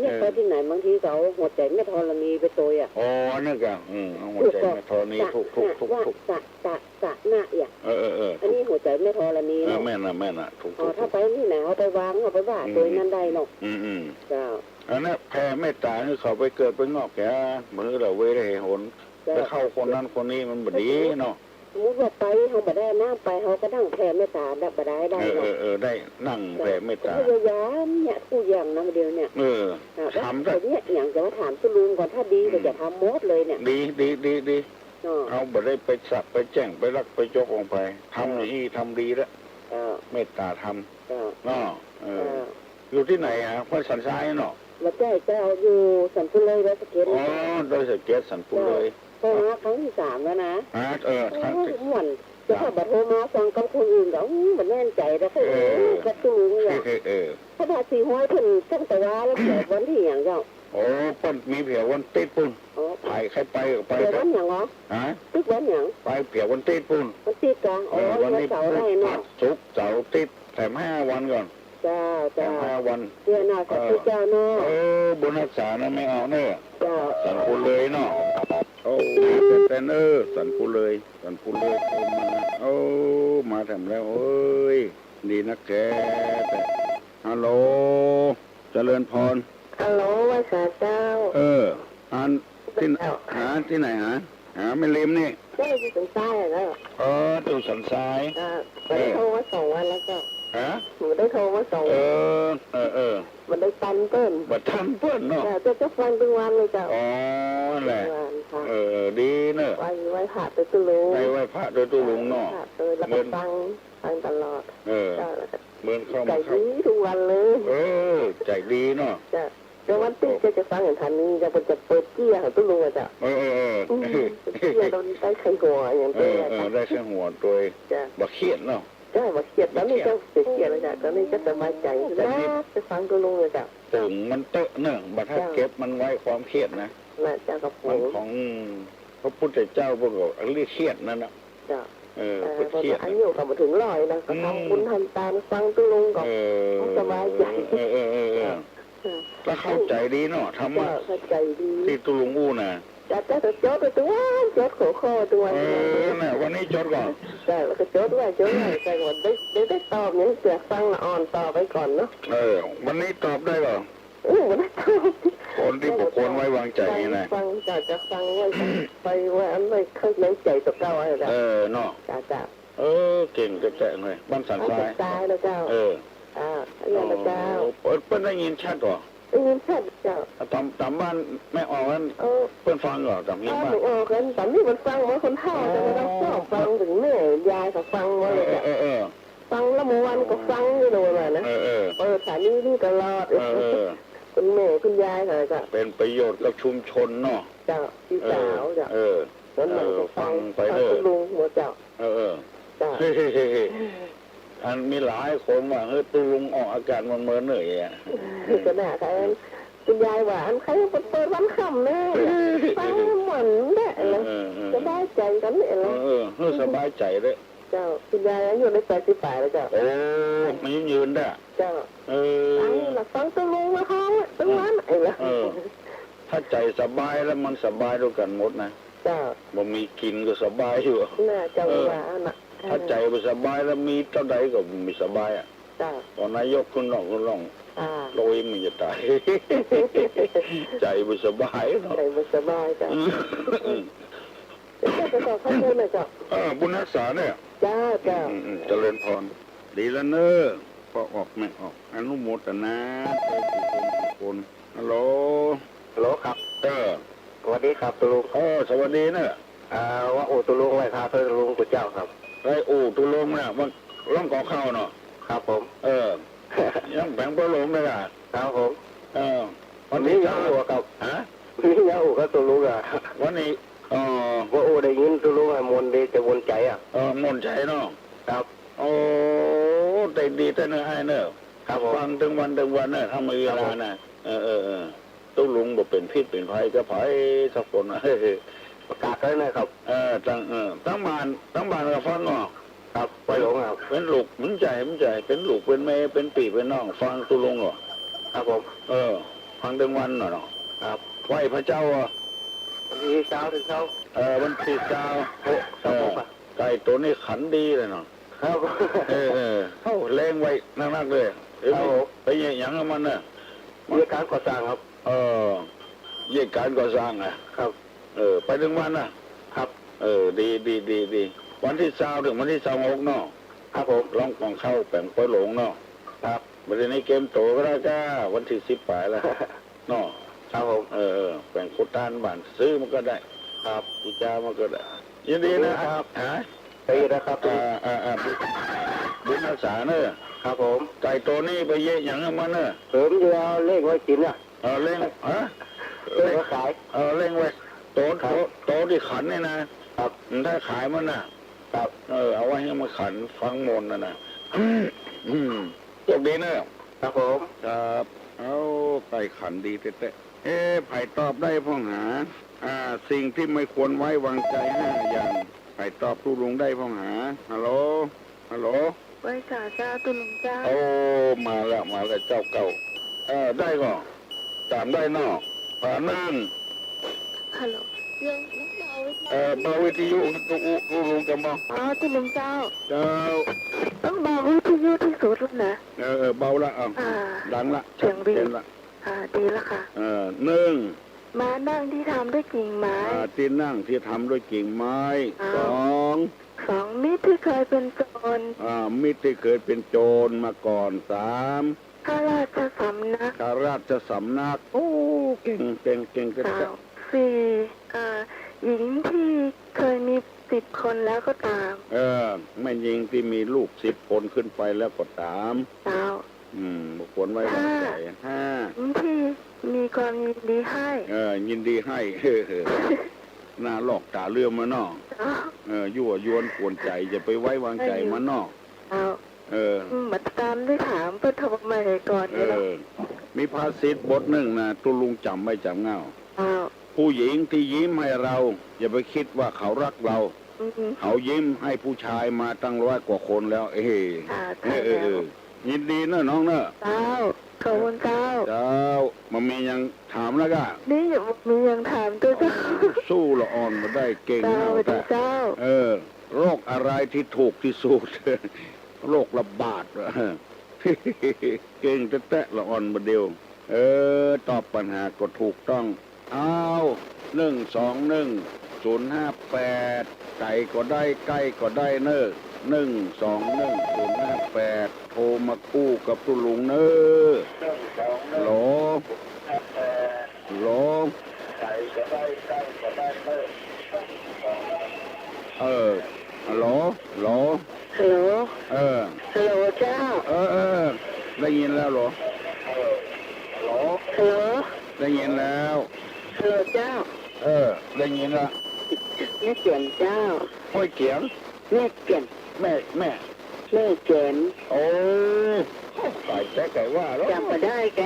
เนี่ย เออ ไปตี้ไหนบางทีก็เอาหัวใจ๋แม่ธรณีไปตวยอะ อ๋อ อันนั้นก่ะ อืม เอาหัวใจ๋แม่ธรณี ถูก ถูก ถูก ถูก สะ สะ สะ นะ เนี่ย เออ เออ เออ อันนี้หัวใจ๋แม่ธรณี เออ เนาะ แม่นน่ะ แม่นน่ะ ถูก อ๋อ ถูก ถ้าไปตี้ไหนเอาไปวาง เอาไปว่า อืม ตวยนั้นได้เนาะ อืม อืม เจ้า อันนั้นแผ่เมตตาหื้อเขาไปเกิดไปงอกแถว บ่หื้อละเวงแหงหน เจ้า ไปเข้าคนนั้นคนนี้มันบ่ดีเนาะ สมมุติว่าไปเฮาบ่ได้น้ำไป เฮาก็นั่งแผ่เมตตาได้บ่ได้ ได้เนาะ เออ เออ เออ ได้นั่งแผ่เมตตา เจ้า พยายามเนี่ยกู้อย่างนะเดี๋ยวเนี่ย เออ อ่ะ ทำได้ แล้วเนี่ยอย่างจะมาถามตุ๊ลุงก่อน ถ้าดีก็จะทำหมดเลยเนี่ย ดี ดี ดี ดี เนาะ เฮาบ่ได้ไปสักไปแจ้ง ไปลักไปจกของใผ ทำอย่างอี้ทำดีละ เออ เมตตาธรรม เออ เนาะ เออ เออ อยู่ตี้ไหนอะ ห้วยสันทรายเนาะ บ่ใจ้เจ้า อยู่สันปุเลย ดอยสะเก็ด อ๋อ ดอยสะเก็ด สันปุเลย เจ้า โทรมาครั้งตี้สามแล้วนะ ฮะ เออ โอ้ย ครั้งตี้ ม่วน เจ้า เจ้า บ่โทรมาฟังกับคนอื่นก็ อู้ บ่แน่นใจ๋แล้ว เออ เออ กับตุ๊ลุงเนี่ย เออ เออ เพราะว่าสี่ห้วยเปิ้นตั้งแต่ว่าแล้ว แผววันตี้หยังเจ้า โอ้ เปิ้นมีแผววันติ๊ดปู้น อ๋อ ใผใค่ไปก็ไป แผววันหยังเหรอ ฮะ ติ๊ดวันหยัง ไปแผววันติ๊ดปู้น วันติ๊ดกะ อ๋อ เออ วันนี้ วันเสาร์ได้เนาะ พุธ ศุกร์ เสาร์ ติ๊ด แถมห้าวันก่อน เจ้า แถม เจ้า ห้าวัน เดี๋ยวหน่อย ขอบคุณเจ้าเนาะ เออ บุญรักษานะ ไม่เอาเนอะ เจ้า สันปุเลยเนาะ โอ้ แต่เนอะ สันปุเลย สันปุเลย โอ้ มา โอ้ มาแถมแล้ว เอ้ย ดีนักแท้ ฮัลโหล เจริญพร ฮัลโหล ไหว้สาเจ้า เออ อัน ตี้ เจ้า หา ตี้ไหนหา หาแม่ริมนี่ เจ้าอยู่สันทรายอะเจ้า เออ อยู่สันทราย อ่า บ่ได้โทรมาสองวันแล้วเจ้า ฮะ บ่ได้โทรมาสองวัน เออ เออ เออ บ่ได้ตันเปิ้น บ่ตันเปิ้นเนาะ เจ้า เจ้า เจ้าฟังตึงวันเลยเจ้า อ๋อ นั่นแหละ ตึงวันค่ะ เออ ดีเนอะ ไหว้ ไหว้พระตวยตุ๊ลุง ได้ไหว้พระตวยตุ๊ลุงเนาะ ไหว้พระตวย แล้วก็ฟัง ฟังตลอด เออ เจ้า แล้วก็ เหมือนเข้ามา ใจ๋ดีทุกวันเลย เออ ใจ๋ดีเนาะ เจ้า เดี๋ยววันติ๊ดก็จะฟังอย่างทันนี้ จะเปิด จะเปิดเกี้ยของตุ๊ลุงอะเจ้า เออ เออ เออ อืม เกี้ยตอนนี้ได้ไข่หัวอย่าง เออ เออ เจ้า ได้ไข่หัวตวย เจ้า บ่เครียดเนาะ เจ้า บ่เครียด ตอนนี้เจ้าบ่เครียดแล้วเจ้า ตอนนี้เจ้าสบายใจ๋ แต่นี่ นะ จะฟังตุ๊ลุงเลยเจ้า ตึงมันเต๊อะเนอะ บ่ถ้า เจ้า เก็บมันไว้ความเครียดนะ น่ะเจ้า กับผม มันของพระพุทธเจ้าเปิ้นก็เรียกเครียดนั่นน่ะ เจ้า เออ เออ เปิ้นเครียด อายุก็บ่เถิงร้อยนะ ก็ อืม ทำบุญทำตานฟังตุ๊ลุงก็ เออ สบายใจ๋ เออ เออ เออ เออ เออ แล้วเข้าใจ๋ดีเนาะ ธรรมะ เจ้า เข้าใจ๋ดี ตี้ตุ๊ลุงอู้น่ะ เจ้า เจ้า เจ้าจดไว้ตุ๊ลุง จดหัวข้อตุ๊ลุง เออ น่ะ วันนี้จดก่อน เจ้า แล้วก็จดไว้ จดไว้ เจ้า ได้ ได้ ได้ตอบหยังเตื้อ ฟังละอ่อนต่อไปก่อนเนาะ เออ วันนี้ตอบได้ก่อ เออ วันนี้ตอบ คนตี้บ่ควรไว้วางใจ๋นี่นะ ฟัง เจ้า จะฟังไว้ ไปไว้อันไว้ข้างในใจ๋ตั๋วเก่าอะเจ้า เออ เนาะ เจ้า เจ้า เออ เก่งแต๊ๆ เลย บ้านสันทราย บ้านสันทรายนะเจ้า เออ อ่า อันนั้นนะเจ้า โอ้ เปิ้น เปิ้นได้ยินชัดก่อ ได้ยินชัดเจ้า ต๋าม ต๋ามบ้านแม่ออกนั้น เออ เปิ้นฟังก่อ ต๋ามเฮียนบ้าน เออ หนูออกนั้น ต๋ามนี้มันฟังว่าคนเฒ่า อ๋อ แต่ว่าเราก็ฟังเถิงแม่ยายเขาฟังว่าเลยเจ้า เออ เออ เออ ฟังแล้วเมื่อวันก็ฟังอยู่นะว่านะ เออ เออ เปิดสถานีนี้ตลอด เออ เออ คุณแม่คุณยายเขาก็ เป๋นประโยชน์กับชุมชนเนาะ เจ้า พี่สาวเจ้า เออ เออ แล้วมันก็ฟัง เออ ฟังไป ฟัง เออ ตุ๊ลุงหัวเจ้า เออ เออ เจ้า อันมีหลายคนว่า เฮ้ย ตุ๊ลุงออกอากาศมันเมินเหนื่อยอะ ก็น่าค่ะ คุณยายว่า อันใค่เปิดๆ วันค่ำนะ เออ ฟังม่วนแต๊เลย เออ เออ เออ สบายใจ๋กั๋นแต๊เลย เออ เออ เออ สบายใจ๋เลย เจ้า คุณยายอายุได้แปดสิบป๋ายแล้วเจ้า โอ้ อายุยืนแต๊ เจ้า เออ ฟังละ ฟังตะลุงมาฮ้องตึงวัน เออ ไอ้ละ เออ ถ้าใจ๋สบายแล้วมันสบายตวยกั๋นหมดนะ เจ้า บ่มีกิ๋นก็สบายอยู่ น่าจะ เออ ว่านะ ถ้าใจ๋บ่สบายแล้วมีเต้าใดก็บ่สบายอะ เจ้า ต๋อนนายกขึ้นร้อง ขึ้นร้อง อ่า โลยมันจะต๋าย ใจ๋บ่สบายเนาะ ใจ๋บ่สบายเจ้า อืม เจ้า เจ้า ขอบคุณนะเจ้า เออ บุญฮักษาเนี่ย เจ้า เจ้า อืม อืม อืม เจริญพร ดีแล้วเน่อ พ่อออกแม่ออก อนุโมทนา เจ้า ทุกคน ทุกคน ฮัลโหล ฮัลโหลครับ เออ สวัสดีครับ ตุ๊ลุง เออ สวัสดีเน่อ อ่า ว่าอู้ตุ๊ลุงไหว้พระตุ๊ลุงกู้เจ้าครับ ไหว้อู้ตุ๊ลุงนะ ว่าร้องก่อข้าวเนาะ ครับผม เออ ยังแป๋งปอยหลงเลยอะ ครับผม เออ วันนี้ มีหยังอู้ครับ ฮะ มีหยังอู้กับตุ๊ลุงอะ วันนี้ เออ ว่าอู้ได้ยินตุ๊ลุงอะ ม่วนดี จะม่วนใจ๋อะ เออ ม่วนใจ๋เนาะ ครับ โอ้ ได้ดีแต๊เน่ออ้ายเน่อ ครับผม ฟังตึงวันตึงวันเน่อ ถ้ามีเวลานะ ครับผม เออ เออ เออ ตุ๊ลุงบ่เป๋นพิษเป๋นภัยกับใผสักคนนะ ประกาศไว้นะครับ เออ ตัง เออ ตังบ้าน ตังบ้านก็ฟังเนาะ ครับ ปอยหลงครับ เป๋นลูก มันใจ๋ มันใจ๋ เป๋นลูก เป๋นแม่ เป๋นปี้ เป๋นน้อง ฟังตุ๊ลุงเนาะ ครับผม เออ ฟังตึงวันเนาะ ครับ ไหว้พระเจ้าอะ วันตี้ซาว ตี้ซาว เออ วันตี้ซาว โอ้ ครับผม เออ ไก่ตั๋วนี้ขันดีเลยเนาะ ครับ เออ เออ เอ้า แลงไว้นักๆ เลย เอ้ย ครับผม ไปเยียะหยังกับมันน่ะ เยียะก๋านก่อสร้างครับ เออ เยียะก๋านก่อสร้างอะ ครับ เออ ไปตึงวันน่ะ ครับ เออ ดี ดี ดี ดี วันตี้ซาวเถิงวันตี้ซาวหกเนาะ ครับผม ร้องก่อข้าวแป๋งปอยหลงเนาะ ครับ บ่าเดี๋ยวนี้เกียมตั๋วก็ได้ก้า วันตี้สิบป๋ายแล้ว เนาะ ครับผม เออ เออ แป๋งโควต้าบ้านซื้อมาก็ได้ ครับ บูจามาก็ได้ ยินดีนะ ยินดีครับ ฮะ ไปนะครับ อ่า อ่า อ่า บุญ บุญฮักษาเน่อ ครับผม ไก่ตั๋วนี้ไปเยียะหยังกับมันเน่อ ผมจะเอาเล่งไว้กิ๋นน่ะ เออ เล่ง ฮะ เล่งไว้ขาย เออ เล่งไว้ ตั๋ว ครับ ตั๋ว ตั๋วตี้ขันนี่นะ ครับ มันถ้าขายมันน่ะ ครับ เออ เอาไว้หื้อมันขันฟังมนต์น่ะนะ อืม โชคดีเน่อ ครับผม ครับ เอ้า ไก่ขันดีแต๊ๆ เอ๊ะ ใผตอบได้พ่องหา อ่า สิ่งที่ไม่ควรไว้วางใจห้าอย่าง ใผตอบตุ๊ลุงได้พ่องหา ฮัลโหล ฮัลโหล ไหว้สาเจ้า ตุ๊ลุงเจ้า โอ้ มาแล้ว มาแล้ว เจ้าเก่า เออ ได้ก่อ ตามได้เนาะ อ่า นึ่ง ฮัลโหล ยัง ยังเบาไว้ เออ เบาวิทยุ ตุ๊ ตุ๊ลุงจะเบา อ๋อ ตุ๊ลุงเจ้า เจ้า ต้องเบาวิทยุตี้สุดแล้วนะ เออ เออ เบาละ เอา อ่า ดังละ เสียงดี ชัดเจนละ อ่า ดีละค่ะ เออ นึ่ง ม้านั่งที่ทำด้วยกิ่งไม้ อ่า ตี้นั่งตี้ทำด้วยกิ่งไม้ อ้าว สอง สอง มิตรที่เคยเป็นโจร อ่า มิตรตี้เคยเป็นโจรมาก่อน สาม ข้าราชสำนัก ข้าราชสำนัก โอ้ เก่ง เก่ง เก่ง เก่ง สาม สี่ อ่า หญิงที่เคยมีสิบคนแล้วก็ต๋าม เออ แม่ญิงตี้มีลูกสิบคนขึ้นไปแล้วก็ต๋าม เจ้า อืม บ่ควรไว้วางใจ๋ ห้า ห้า หญิงที่มีความยินดีให้ เออ ยินดีให้ เออ เออ น่าลอกต๋าเลื่อมมาเนาะ เจ้า เออ ยั่วยวนกวนใจ๋ อย่าไปไว้วางใจ๋มันเนาะ เจ้า เออ อืม เหมือนต๋ามตี้ถามเปิ้นโทรมาก่อนนี่เนาะ เออ มีภาษิตบทนึ่งนะ ตุ๊ลุงจ๋ำไว้จ๋ำเง่า เจ้า ผู้หญิงที่ยิ้มให้เรา อย่าไปคิดว่าเขารักเรา อืม เขายิ้มให้ผู้ชายมาตั้งร้อยกว่าคนแล้ว เอ้ย อ่า ใช่ เออ เออ แล้ว เออ ยินดีเนอะน้องเนอะ เจ้า ขอบคุณเจ้า เจ้า บ่มีหยังถามแล้วก้า นี่บ่มีหยังถามเจ้า สู้ละอ่อนบ่ได้ เก่ง เจ้า เอาแต่ เจ้า เออ โรคอะไรที่ถูกที่สุด โรคระบาด เก่งแต๊ๆ ละอ่อนบ่เดียว เออ ตอบปัญหาก็ถูกต้อง อ้าว หนึ่งสองหนึ่งศูนย์ห้าแปด ไก๋ก็ได้ ใก้ก็ได้เน่อ หนึ่งสองหนึ่งศูนย์ห้าแปด โทรมาอู้กับตุ๊ลุงเน่อ ฮัลโหล ฮัลโหล เออ ฮัลโหล ฮัลโหล ฮัลโหล เออ ฮัลโหลเจ้า เออ เออ ได้ยินแล้วเหรอ ฮัลโหล ฮัลโหล ได้ยินแล้ว ฮัลโหลเจ้า เออ ได้ยินแล้ว แม่เจียนเจ้า ห้วยเจียน แม่เจียน แม่ แม่ แม่เจียน โอ้ ต๋ายแต๊ ใผว่าแล้ว จ๋ำบ่ได้แก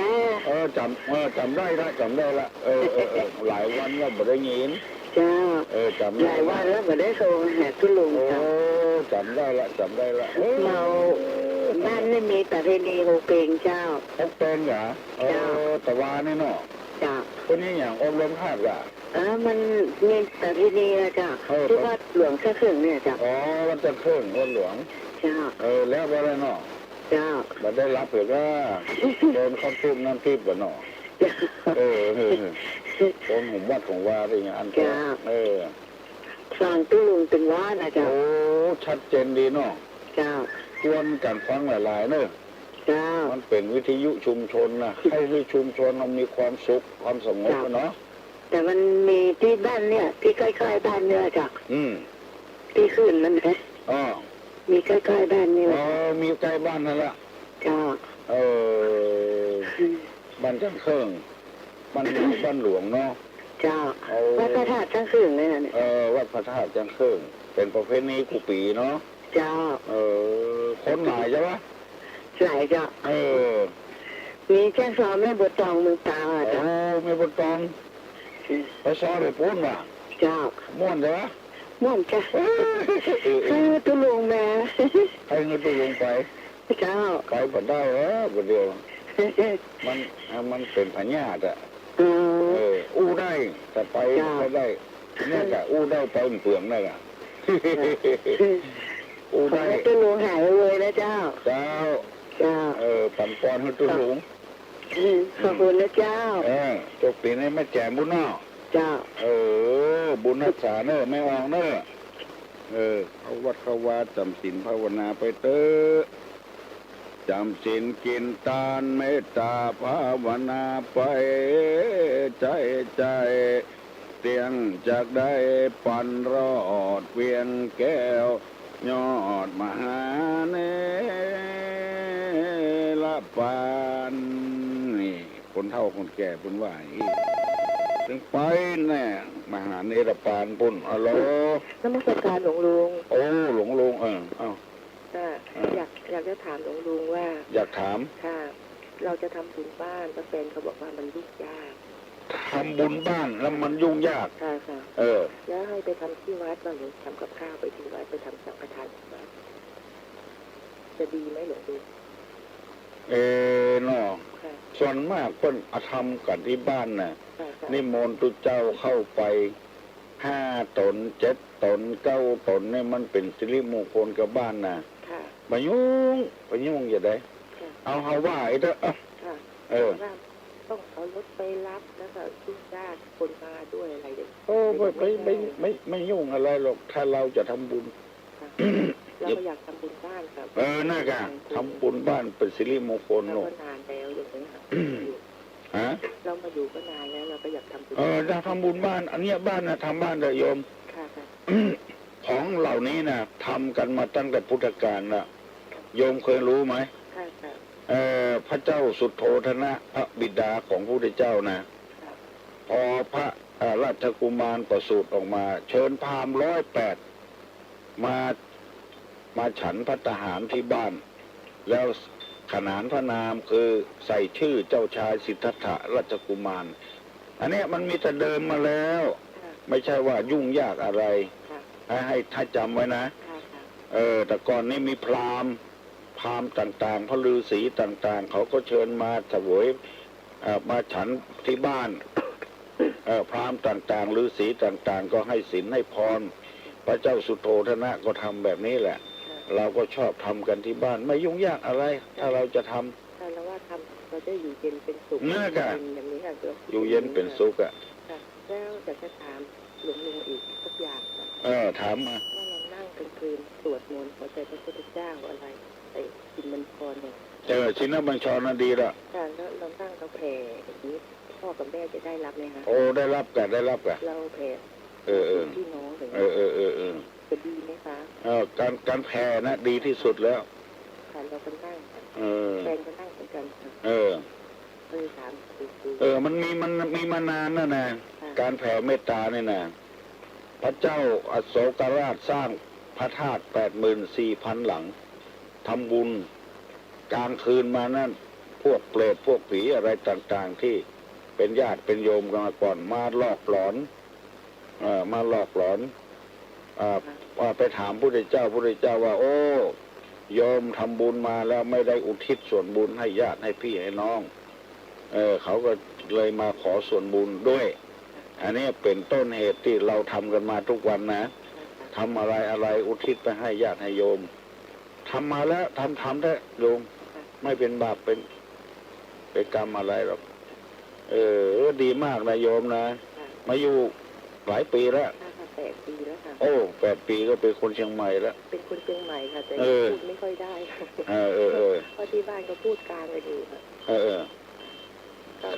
เออ จ๋ำ เออ จ๋ำได้ละ จ๋ำได้ละ เออ เออ เออ หลายวันแล้วบ่ได้ยิน เจ้า เออ จ๋ำได้ละ หลายวันแล้วบ่ได้โทรหาตุ๊ลุง โอ้ เจ้า จ๋ำได้ละ จ๋ำได้ละ เออ เฮาบ้านนี่มีประเพณีโฮเปงเจ้า โฮเปงเหรอ เออ เจ้า ตะวานี่เนาะ เจ้า เปิ้นเฮ็ดหยัง อบรมธาตุเหรอ เออ มันมีประเพณีอะเจ้า เออ ตี้วัดหลวงจ้างเขิงเนี่ยเจ้า อ๋อ วัดจ้างเขิง วัดหลวง เจ้า เออ แล้วบ่ได้เนาะ เจ้า บ่ได้หลับเหรอ เดินเข้าตู้น้ำทิพย์บ่เนาะ เจ้า เออ เออ คนของวัดของวาได้อย่างอัน เจ้า เออ ฟังตุ๊ลุงตึงว่านะเจ้า โอ้ ชัดเจนดีเนาะ เจ้า กวนกั๋นฟังหลายๆ เนาะ เจ้า มันเป๋นวิทยุชุมชนนะ หื้อชุมชนมันมีความสุข ความสงบ เจ้า อะเนาะ แต่มันมีตี้บ้านเนี่ย ตี้ใก้ๆ บ้านเนี่ยเจ้า อืม ตี้ขึ้นมันนะ อ้อ มีใก้ๆ บ้านนี่แหละ อ๋อ มีใก้บ้านนั่นละ เจ้า เออ อืม บ้านจ้างเขิง บ้าน บ้านหลวงเนาะ เจ้า เอา วัดพระธาตุจ้างเขิงเลยนะเนี่ย เออ วัดพระธาตุจ้างเขิง เป๋นประเพณีกู้ปี๋เนาะ เจ้า เออ คนหลายใจ้ปะ หลายเจ้า เออ มีแจ้งซ้อมแม่บัวตองเมืองตราดอะเจ้า โอ้ แม่บัวตอง อืม ไปซ้อมไปปู๊นว่ะ เจ้า ม่วนใจ้ปะ ม่วนเจ้า เออ เออ เออ หื้อตุ๊ลุงแม่ หื้อตุ๊ลุงไป เจ้า ไปบ่ได้เออ บ่เดียว มัน มันเป๋นพยาธิอะ เออ เออ อู้ได้ แต่ไป เจ้า บ่ได้ เนี่ยกะอู้ได้ไปเปื้องๆ นั่นกะ อู้ได้ ขอหื้อตุ๊ลุงหายไวๆ นะเจ้า เจ้า เจ้า เออ ปั๋นปอนหื้อตุ๊ลุง อืม ขอบคุณนะเจ้า เออ โจคดีนะแม่แจ่มบุญเนาะ เจ้า เออ บุญฮักษาเน่อ แม่อองเน่อ เออ เข้าวัดเข้าวาจ๋ำศีลภาวนาไปเต๊อะ จ๋ำศีลกิ๋นตานเมตต๋าภาวนาไป ใจ้ใจ้ เตี้ยงจักได้ปันรอดเวียงแก้ว ยอดมหาเนรปาน นี่ คนเฒ่าคนแก่เปิ้นว่าอี้ ตึงไปแน่ มหาเนรปานปุ้น อะโหล นมัสการหลวงลุง โอ้ หลวงลุง เออ เอ้า ค่ะ อ่า อยาก อยากจะถามหลวงลุงว่า อยากถาม ค่ะ เราจะทำบุญบ้าน แล้วแฟนเขาบอกว่ามันยุ่งยาก ทำบุญบ้านแล้วมันยุ่งยาก ค่ะ ค่ะ เออ แล้วให้ไปทำที่วัด ว่าหรือทำกับข้าวไปที่วัด ไปทำสังฆทานที่วัด จะดีไหมหลวงลุง เออ เนาะ ค่ะ ส่วนมากเปิ้นเอาทำกั๋นตี้บ้านน่ะ ค่ะ ค่ะ นิมนต์ตุ๊เจ้าเข้าไป ห้าต๋น เจ็ดต๋น เก้าต๋น เนี่ยมันเป๋นสิริมงคลกับบ้านน่ะ ค่ะ บ่ายุ่ง บ่ายุ่งจะใด ค่ะ เอา เอาว่าไอ้เต๊อะ เอ้า ค่ะ เออ ว่าต้องเอารถไปรับ แล้วก็ยุ่งยากคนมาด้วยอะไรอย่างเงี้ย โอ้ ไม่ ไม่ ไม่ ไม่ ไม่ยุ่งอะไรหรอก ถ้าเราจะทำบุญ ค่ะ เราก็อยากทำบุญบ้านค่ะ เออ น่ากะ ทำบุญบ้านเป๋นสิริมงคล เรา เนาะ ก็นานแล้วอย่างเงี้ยค่ะ ฮะ เรามาอยู่ก็นานแล้ว เราก็อยากทำบุญ เออ อยากทำบุญบ้าน อันเนี้ยบ้านน่ะ ทำบ้านเถอะโยม ค่ะ ค่ะ ของเหล่านี้น่ะ ทำกันมาตั้งแต่พุทธกาลละ โยมเคยรู้ไหม ค่ะ ค่ะ เอ่อ พระเจ้าสุโธทนะ พระบิดาของพระพุทธเจ้านะ ค่ะ พอพระ เอ่อ ราชกุมารประสูติออกมา เชิญพราหมณ์ร้อยแปด มา มาฉันภัตตาหารที่บ้าน แล้วขนานพระนามคือใส่ชื่อเจ้าชายสิทธัตถะราชกุมาร อันเนี้ยมันมีแต่เดิมมาแล้ว ค่ะ ไม่ใช่ว่ายุ่งยากอะไร ค่ะ ให้ ให้ ให้จ๋ำไว้นะ ค่ะ ค่ะ เออ แต่ก่อนนี้มีพราหมณ์ พราหมณ์ต่างๆ พระฤาษีต่างๆ เขาก็เชิญมาเสวย เอ่อ มาฉันที่บ้าน เอ่อ พราหมณ์ต่างๆ ฤาษีต่างๆ ก็ให้ศีลให้พร พระเจ้าสุโธทนะก็ทำแบบนี้แหละ ค่ะ เราก็ชอบทำกันที่บ้าน ไม่ยุ่งยากอะไร ถ้าเราจะทำ ค่ะ เราว่าทำ เราจะอยู่เย็นเป็นสุข นั่นแหละค่ะ เป็นอย่างนี้ค่ะ อยู่เย็นเป็นสุขอะ ค่ะ แล้วอยากจะถามหลวงลุงอีกสักอย่างค่ะ เออ ถามมา ว่าเรานั่งกลางคืนสวดมนต์หัวใจพระพุทธเจ้าอะไร ไอ้ชินบัญชรเนี่ย เออ ชินบัญชรน่ะดีละ ค่ะ แล้วเรานั่งเราแผ่อย่างนี้ พ่อกับแม่จะได้รับไหมคะ โอ้ ได้รับกะ ได้รับกะ เราแผ่ เออ เออ ถึงพี่น้องอย่างนี้ เออ เออ เออ เออ จะดีไหมคะ เออ การ การแผ่นะ ดีที่สุดแล้ว ค่ะ เราก็นั่งค่ะ เออ แฟนก็นั่งเหมือนกันค่ะ เออ เออ ถามดู เออ มันมี มันมีมานานแล้วนะ ค่ะ การแผ่เมตตาเนี่ยนะ พระเจ้าอโศกราชสร้างพระธาตุแปดหมื่นสี่พันหลัง ทำบุญ กลางคืนมานั้น พวกเปรตพวกผีอะไรต่างๆ ที่เป็นญาติเป็นโยมกันมาก่อน มาหลอกหลอน เอ่อ มาหลอกหลอน เอ่อ ว่าไปถามพุทธเจ้า พุทธเจ้าว่า โอ้ โยมทำบุญมาแล้วไม่ได้อุทิศส่วนบุญให้ญาติให้พี่ให้น้อง เออ เขาก็เลยมาขอส่วนบุญด้วย อันนี้เป็นต้นเหตุที่เราทำกันมาทุกวันนะ ทำอะไรอะไรอุทิศไปให้ญาติให้โยม ทำมาแล้ว ทำ ทำเถอะโยม ไม่เป็นบาป เป็น เป็นกรรมอะไรหรอก เออ ดีมากนะโยมนะ ค่ะ มาอยู่หลายปีแล้ว ค่ะ แปดปีแล้วค่ะ โอ้ แปดปีก็เป็นคนเชียงใหม่แล้ว เป็นคนเชียงใหม่ค่ะ แต่ เออ พูดไม่ค่อยได้ค่ะ เออ เออ เออ เพราะที่บ้านก็พูดกลางกันอยู่ค่ะ เออ เออ ก็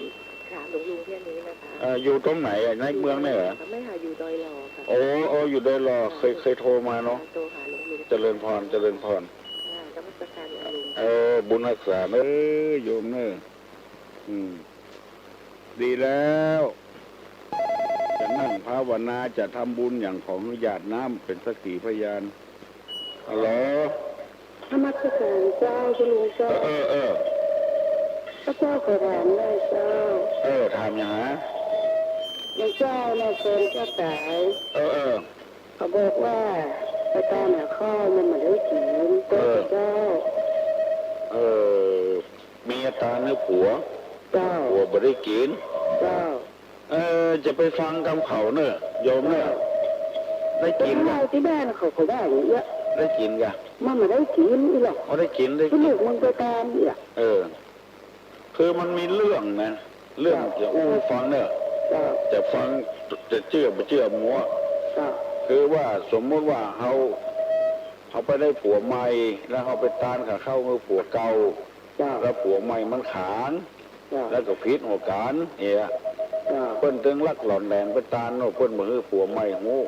ถามหลวงลุงแค่นี้นะคะ เออ อยู่ตรงไหนอะ ในเมืองเนี่ยเหรอ ไม่ค่ะ อยู่ดอยหล่อค่ะ โอ้ โอ้ อยู่ดอยหล่อ ค่ะ เคย เคยโทรมาเนาะ โทรหาหลวงลุง เจริญพร เจริญพร ค่ะ นมัสการหลวงลุง เออ บุญฮักษาเนอะโยมเนอะ อืม ดีแล้ว จะนั่งภาวนา จะทำบุญอย่างของหยาดน้ำ เป็นสักขีพยาน ฮัลโหล นมัสการเจ้า คุณลุงเจ้า เออ เออ เออ ข้าเจ้าขอถามหน่อยเจ้า เออ ถามหยังฮะ หลวงเจ้า แม่แฟนเจ้าต๋าย เออ เออ เขาบอกว่าไปตานหาข้าวมันบ่ได้กิ๋น เออ เจ้า เออ เมียตานหื้อผัว เจ้า ผัวบ่ได้กิ๋น เจ้า เออ จะไปฟังกำเขาเน่อ โยมเน่อ ได้กิ๋นกะ ที่บ้านเขาก็ว่าอย่างเงี้ย ได้กิ๋นกะ มันบ่ได้กิ๋นอีหรอก บ่ได้กิ๋น ได้กิ๋น ลูกมันไปตานเนี่ย เออ คือมันมีเรื่องนะ เรื่อง เจ้า จะอู้ฟังเน่อ เจ้า จะฟัง จะเจื้อบ่เจื้อหมู่ เจ้า คือว่าสมมุติว่าเฮา เฮาไปได้ผัวใหม่ แล้วเฮาไปตานกับข้าวกับผัวเก่า เจ้า แล้วผัวใหม่มันขาน เจ้า แล้วก็ผิดหัวก๋านเนี่ย เจ้า เปิ้นตึงลักหล่อนแหลงไปตานเนาะ เปิ้นบ่หื้อผัวใหม่ฮู้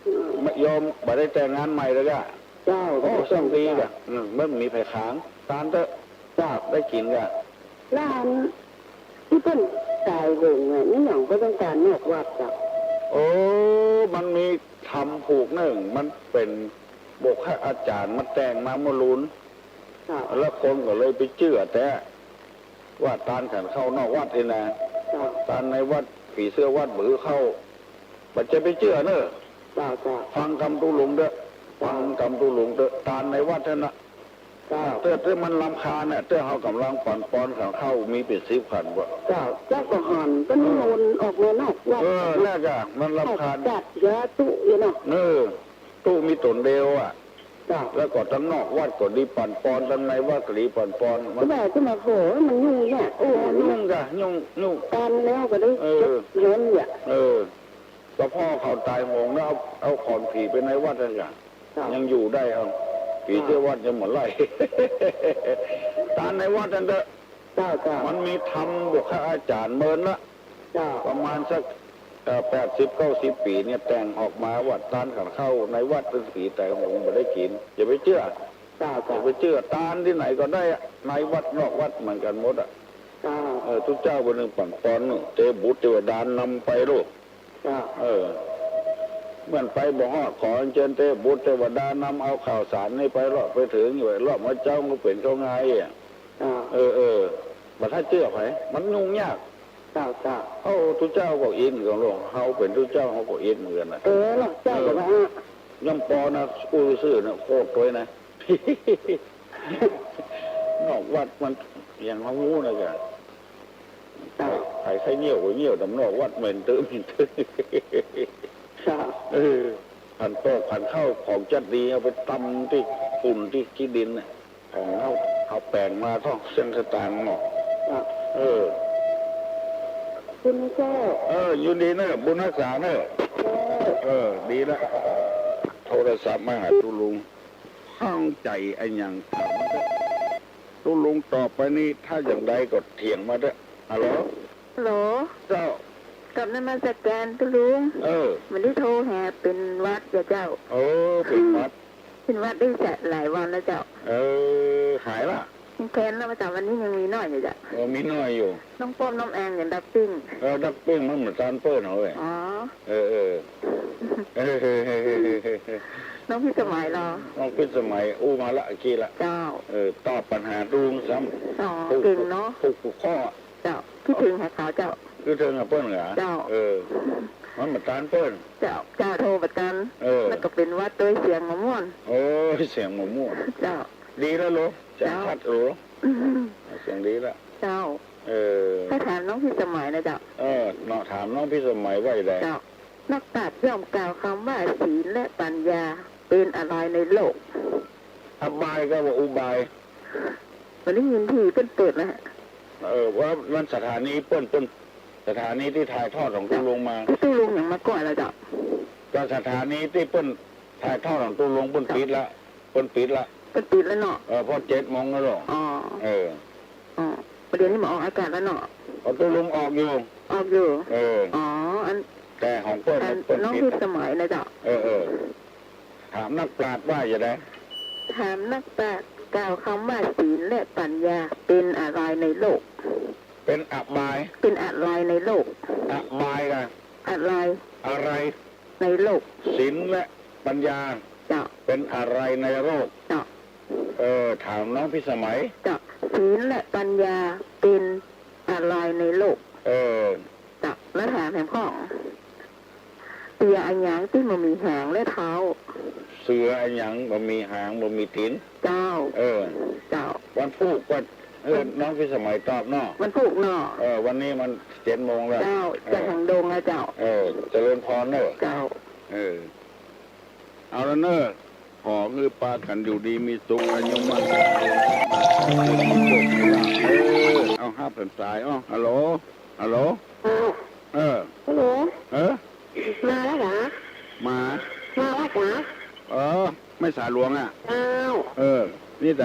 อืม ไม่ยอม บ่ได้แต่งงานใหม่เลยกะ เจ้า โอ้ ช่างดีกะ อืม มันมีไผขาน ตานเต๊อะ เจ้า ได้กิ๋นกะ แล้วอันตี้เปิ้นต๋ายโหงอะ นี่หยังเปิ้นตานนอกวัดเจ้า โอ้ มันมีธรรมผูกนึ่ง มันเป๋นบุคคาอาจ๋ารย์มาแต่งมาเมื่อลูน เจ้า แล้วคนก็เลยไปเจื้อแต๊ ว่าตานขันข้าวนอกวัดนี่นะ เจ้า ตานในวัด ผีเสื้อวัดบ่หื้อเข้า บ่ใจ้ไปเจื้อเน่อ เจ้า เจ้า ฟังกำตุ๊ลุงเต๊อะ ฟังกำตุ๊ลุงเต๊อะ ตานในวัดนั้นน่ะ เจ้า เต๊อะ เต๊อะมันรำคาญน่ะ เต๊อะเฮาก่ำลังปั๋นปอนขันข้าวมีเป๋นสิบขันบ่ เจ้า เจ้าก็หันเปิ้นนิมนต์ออกมานอกวัด เออ นั่นกะ มันรำคาญ จัดยาตุ๊อยู่เนาะ เออ ตุ๊มีต๋นเดียวอะ เจ้า แล้วก็ตังนอกวัดก็ดีปั๋นปอน ตังในวัดก็ดีปั๋นปอน มัน แต่จะมาโห มันยุ่งยาก โอ้ โอ้ ยุ่งกะ ยุ่ง ยุ่ง ตานแล้วก็ได้ เออ เก็บเงินเนี่ย เออ ก็พ่อเขาต๋ายโหงแล้วเอา เอาขอนผีไปในวัดนั่นกะ เจ้า ยังอยู่ได้เอา ผีเสื้อวัดยังบ่ไล่ ตานในวัดนั่นเต๊อะ เจ้า เจ้า มันมีธรรมบุคคาอาจ๋ารย์เมินละ เจ้า ประมาณสัก เอ่อ แปดสิบ เก้าสิบปี๋เนี่ย แต่งออกมาว่าตานขันข้าวในวัดเปิ้นผีต๋ายโหงบ่ได้กิ๋น อย่าไปเจื้อ เจ้า เจ้า อย่าไปเจื้อ ตานตี้ไหนก็ได้อะ ในวัดนอกวัดเหมือนกั๋นหมดอะ เจ้า เออ ตุ๊เจ้าเปิ้นนึ่งปั๋นปอน เตบุตรเตวดานำไปลูก เจ้า เออ เมื่อไปบ่ฮอด ขออัญเจิญเตบุตรเตวดานำเอาข้าวสารนี่ไปเลาะ ไปเถิงอยู่เลาะ เมื่อเจ๊าก็เป๋นเข้าง่ายอะ เจ้า เออ เออ บ่ถ้าเจื้อไผ มันยุ่งยาก เจ้า เจ้า โอ้ ตุ๊เจ้าก็อินกั๋นลูก เฮาเป๋นตุ๊เจ้าเฮาก็อินเหมือนกั๋นนะ เออ เจ้าก็ว่า เออ ย่อมปอนะ อู้ซื่อๆ นะ โคตรตวยนะ นอกวัดมัน อย่างเฮาฮู้นะกะ เจ้า ไผใค่เยี่ยวก็เยี่ยวต๋ามนอกวัด เหม็นตึ๊บ เหม็นตึ๊บ เจ้า เออ ขันโต๊ะขันข้าวของจัดดี เอาไปตำตี้ฝุ่นตี้ขี้ดินน่ะ ของเฮา เฮาแป๋งมาต้องเสี้ยงสตางค์เนาะ เจ้า เออ คุณเจ้า เออ อยู่ดีเน่อ บุญฮักษาเน่อ เจ้า เออ ดีละ โทรศัพท์มาหาตุ๊ลุง ข้องใจ๋อะหยังถามมาเต๊อะ ตุ๊ลุงตอบไปนี่ ถ้าอย่างใดก็เถียงมาเต๊อะ ฮัลโหล ฮัลโหล เจ้า กราบนมัสการตุ๊ลุง เออ บ่าได้โทรหา เป๋นหวัดจ้ะเจ้า เออ เป๋นหวัด เป๋นหวัดได้จะหลายวันแล้วเจ้า เออ หายละ ยังแคลนแล้วเจ้า วันนี้ยังมีน้อยอยู่เจ้า เออ มีน้อยอยู่ น้องป้อมน้องแอนยังดับปิ้ง เออ ดับปิ้งมันเหมือนตานเปิ้นเอาเว้ย อ๋อ เออ เออ เออ น้องพิสมัยเหรอ น้องพิสมัยอู้มาละเมื่อกี้ละ เจ้า เออ ตอบปัญหาลุงซ้ำ อ๋อ ถูก เก่งเนาะ ถูกทุกข้อ เจ้า คิดเถิงหาเขาเจ้า คิดเถิงหาเปิ้นเหรอ เจ้า เออ มันบ่ตันเปิ้น เจ้า เจ้าโทรบ่ตัน เออ แล้วก็เป๋นหวัดตวย เสียงบ่ม่วน โอ้ย เสียงบ่ม่วน เจ้า ดีแล้วลูก เสียง เจ้า ชัดอยู่ อืม เสียงดีละ เจ้า เออ ใค่ถามน้องพิสมัยนะเจ้า เออ เนาะ ถามน้องพิสมัยว่าจะได เจ้า นักปราชญ์ย่อมกล่าวกำว่าศีลและปัญญาเป๋นอะไรในโลก อบายก็ว่าอุบาย บ่ได้ยินตี้เปิ้นเปิดนะ เออ ว่ามันสถานีเปิ้น เปิ้น สถานีตี้ถ่ายทอดของตุ๊ลุงมา ตี้ตุ๊ลุงยังมาก่อนละเจ้า ก็สถานีตี้เปิ้นถ่ายทอดของตุ๊ลุงเปิ้นปิดละ เปิ้นปิดละ เปิ้นปิดแล้วเนาะ เออ เพราะเจ็ดโมงแล้วเนาะ อ๋อ เออ อ๋อ ประเดี๋ยวนี้มาออกอากาศแล้วเนาะ เอาตุ๊ลุงออกอยู่ ออกอยู่ เออ อ๋อ อัน แต่ของเปิ้น อัน เปิ้น น้อง ปิด พิสมัยนะเจ้า เออ เออ ถามนักปราชญ์ว่าจะได ถามนักปราชญ์กล่าวกำว่าศีลและปัญญาเป๋นอะไรในโลก เป๋นอบาย เป๋นอะไรในโลก อบายนะ อะไร อะไร ในโลก ศีลและปัญญา เจ้า เป๋นอะไรในโลก เจ้า เออ ถามน้องพิสมัย เจ้า ศีลและปัญญาเป๋นอะไรในโลก เออ เจ้า แล้วถามแถมข้อ เสืออะหยังตี้บ่มีหางและเท้า เสืออะหยังบ่มีหางบ่มีตี๋น เจ้า เออ เจ้า วันพูกก็ เออ วัน น้องพิสมัยตอบเนาะ วันพูกเนาะ เออ วันนี้มันเจ็ดโมงแล้ว เจ้า เออ จากหางดงอะเจ้า เออ เจริญพรเนอะ เจ้า เออ เอาละเนอะ ขอหื้อปากั๋นอยู่ดีมีสุข อายุมั่น เออ เอาฮับแถมสาย อ้อ ฮัลโหล ฮัลโหล อ้าว เออ ฮัลโหล เออ มาแล้วเหรอ มา มาแล้วเหรอ เออ แม่สาหลวงอะ อ้าว เออ นี่ใคร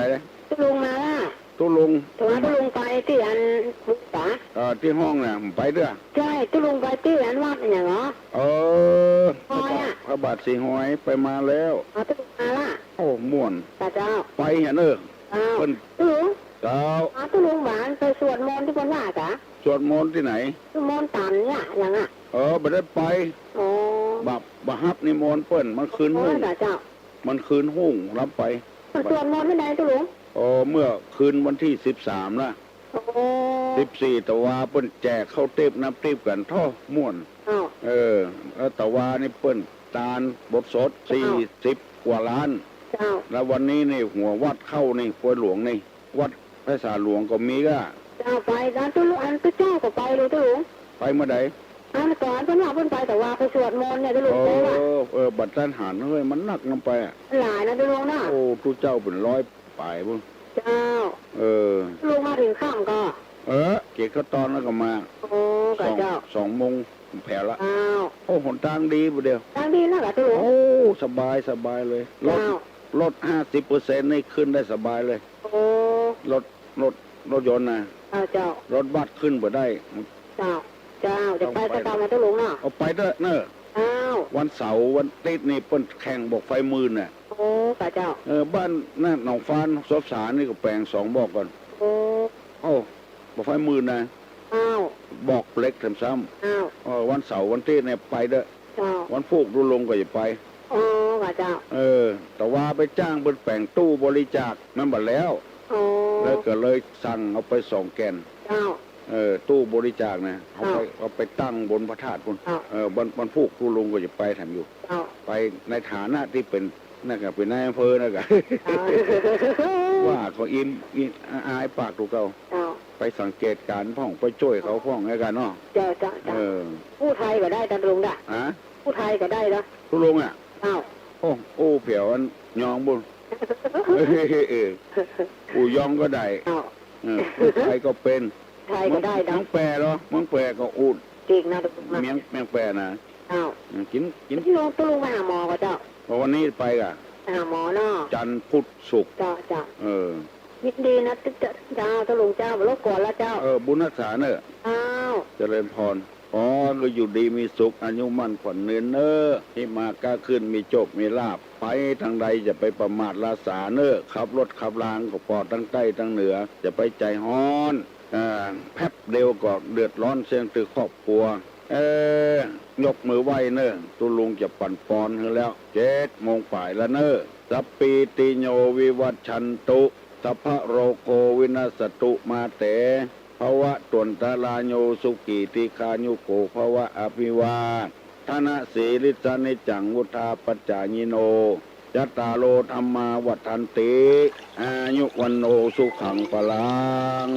ตุ๊ลุงมาละ ตุ๊ลุง แต่ว่าตุ๊ลุงไปตี้อัน เออ ตี้ห้องน่ะ บ่ไปเตื้อ ใจ้ ตุ๊ลุงไปตี้อันวัดอะหยังเหรอ เออ พระบาท พระบาทสีหอย ไปมาแล้ว อ๋อ ตุ๊ลุงมาละ โอ้ ม่วน จ้ะเจ้า ไปหั้นเน่อ เจ้า เปิ้น ตุ๊ลุง เจ้า อ๋อ ตุ๊ลุงหวานไปสวดมนต์ตี้เปิ้นว่าจ๊ะ สวดมนต์ตี้ไหน สวดมนต์ตันเนี่ย หยังอะ เออ บ่ได้ไป อ๋อ บ่ บ่ฮับนิมนต์เปิ้น มันคืน อ๋อ ฮู้ จ้ะเจ้า มันคืนฮู้ ฮับไป เปิ้นสวดมนต์ตี้ไหนตุ๊ลุง อ๋อ เมื่อคืนวันตี้สิบสามนะ อ๋อ สิบสี่ ตะวาเปิ้นแจกข้าวเต๊บน้ำเต๊บกั๋น โธ่ ม่วน อ้าว เออ แล้วตะวานี่เปิ้นตานบทสด อ้าว สี่สิบกว่าล้าน เจ้า แล้ววันนี้นี่หัววัดเข้านี่ ปวยหลวงนี่ วัดไพศาลหลวงก็มีก้า เจ้า ไปนะตุ๊ลุง อันตุ๊เจ้าก็ไปเลยตุ๊ลุง ไปเมื่อใด อันก่อนเปิ้นว่าเปิ้นไปตะวาไปสวดมนต์เนี่ยตุ๊ลุง เออ ไปว่า เออ บัดตันหันเฮ้ย มันนักนำไปอะ หลายนะตุ๊ลุงนะ โอ้ ตุ๊เจ้าเป๋นร้อยป๋ายปุ้น เจ้า เออ ตุ๊ลุงมาเถิงค่ำก่อ เออ เก็บข้าวตอนแล้วก็มา โอ้ กะเจ้า สอง สองโมงแผวละ เจ้า โอ้ หนตางดีปุ้นเดียว ตางดีนักอะตุ๊ลุง โอ้ สบาย สบายเลย รถ เจ้า รถ ห้าสิบเปอร์เซ็นต์ นี่ขึ้นได้สบายเลย โอ้ รถ รถ รถยนต์นะ เจ้า เจ้า รถบัสขึ้นบ่ได้ เจ้า เจ้า จะไป ต้องไป สักกำนะตุ๊ลุงเนาะ เอาไปเต๊อะเน่อ เจ้า วันเสาร์วันอาติ๊ดนี่เปิ้นแข่งบ่าไฟหมื่นน่ะ โอ้ กะเจ้า เออ บ้านนั่นหนองฟาน สบสารนี่ก็แป๋งสองบ่าก่อน โอ้ โอ้ บ่าไฟหมื่นนะ อ้าว บ่าเหล็กแถมซ้ำ อ้าว เออ วันเสาร์วันอาติ๊ดเนี่ยไปเต๊อะ เจ้า วันพูกตุ๊ลุงก็จะไป อ๋อ กะเจ้า เออ ตะวาไปจ้างเปิ้นแป๋งตู้บริจาค มันบ่แล้ว อ๋อ แล้วก็เลยสั่งเอาไปสองแก่น เจ้า เออ ตู้บริจาคนะ เอาไป เจ้า เอาไปตั้งบนพระธาตุปุ้น เจ้า เออ วัน วันพูกตุ๊ลุงก็จะไปแถมอยู่ เจ้า ไปในฐานะตี้เป๋น นั่นกะเป๋นนายอำเภอนั่นกะ เจ้า ว่าก็อิ่ม อิ่ม อายปากตุ๊เก่า เจ้า ไปสังเกตก๋านพ่อง ไปจ้วยเขาพ่องแล้วกั๋นเนาะ เจ้า เจ้า เจ้า เออ อู้ไทยก็ได้ตุ๊ลุงดะ ฮะ อู้ไทยก็ได้เนาะ ตุ๊ลุงอะ เจ้า โอ้ อู้แผวอันยองปุ้น เออ อู้ยองก็ได้ เจ้า เออ อู้ไทยก็เป๋น ไทยก็ได้เนาะ เมืองแป้เหรอ เมืองแป้ก็อู้ จริงนะตุ๊ลุงนะ เมือง เมืองแป้นะ เจ้า อืม กิ๋น กิ๋น ตุ๊ลุง ตุ๊ลุงไปหาหมอก่อเจ้า วันนี้ไปก่ะ หาหมอเนาะ จันทร์พุธศุกร์ เจ้า เจ้า เออ ยินดีนะ เจ้า ตุ๊ลุงเจ้า บ่รบกวนละเจ้า เออ บุญฮักษาเน่อ เจ้า เจริญพร อ๋อ ก็อยู่ดีมีสุข อายุมั่นขวัญยืนเน่อ ฮิมาก้าขึ้น มีโจคมีลาภ ไปตางใดอย่าไปประมาทละสาเน่อ ขับรถขับราก็ปลอดตังใต้ตังเหนือ อย่าไปใจ๋ฮ้อน อ่า แป๊บเดียวก็เดือดร้อนเสี้ยงตึกครอบครัว เออ ยกมือไหว้เน่อ ตุ๊ลุงจะปั๋นปอนหื้อแล้ว เจ็ดโมงป๋ายแล้วเน่อ สัพพีติโยวิวัชชันตุ สัพพะโรโควินัสสตุ มาเต ภวัตวันตะราโย สุขีทีฆายุโกภวะ อภิวาทะนะสีลิสสะนิจจัง วุฑฒาปจายิโน จัตตาโรธัมมาวัฑฒันติ อายุวัณโณสุขังพลัง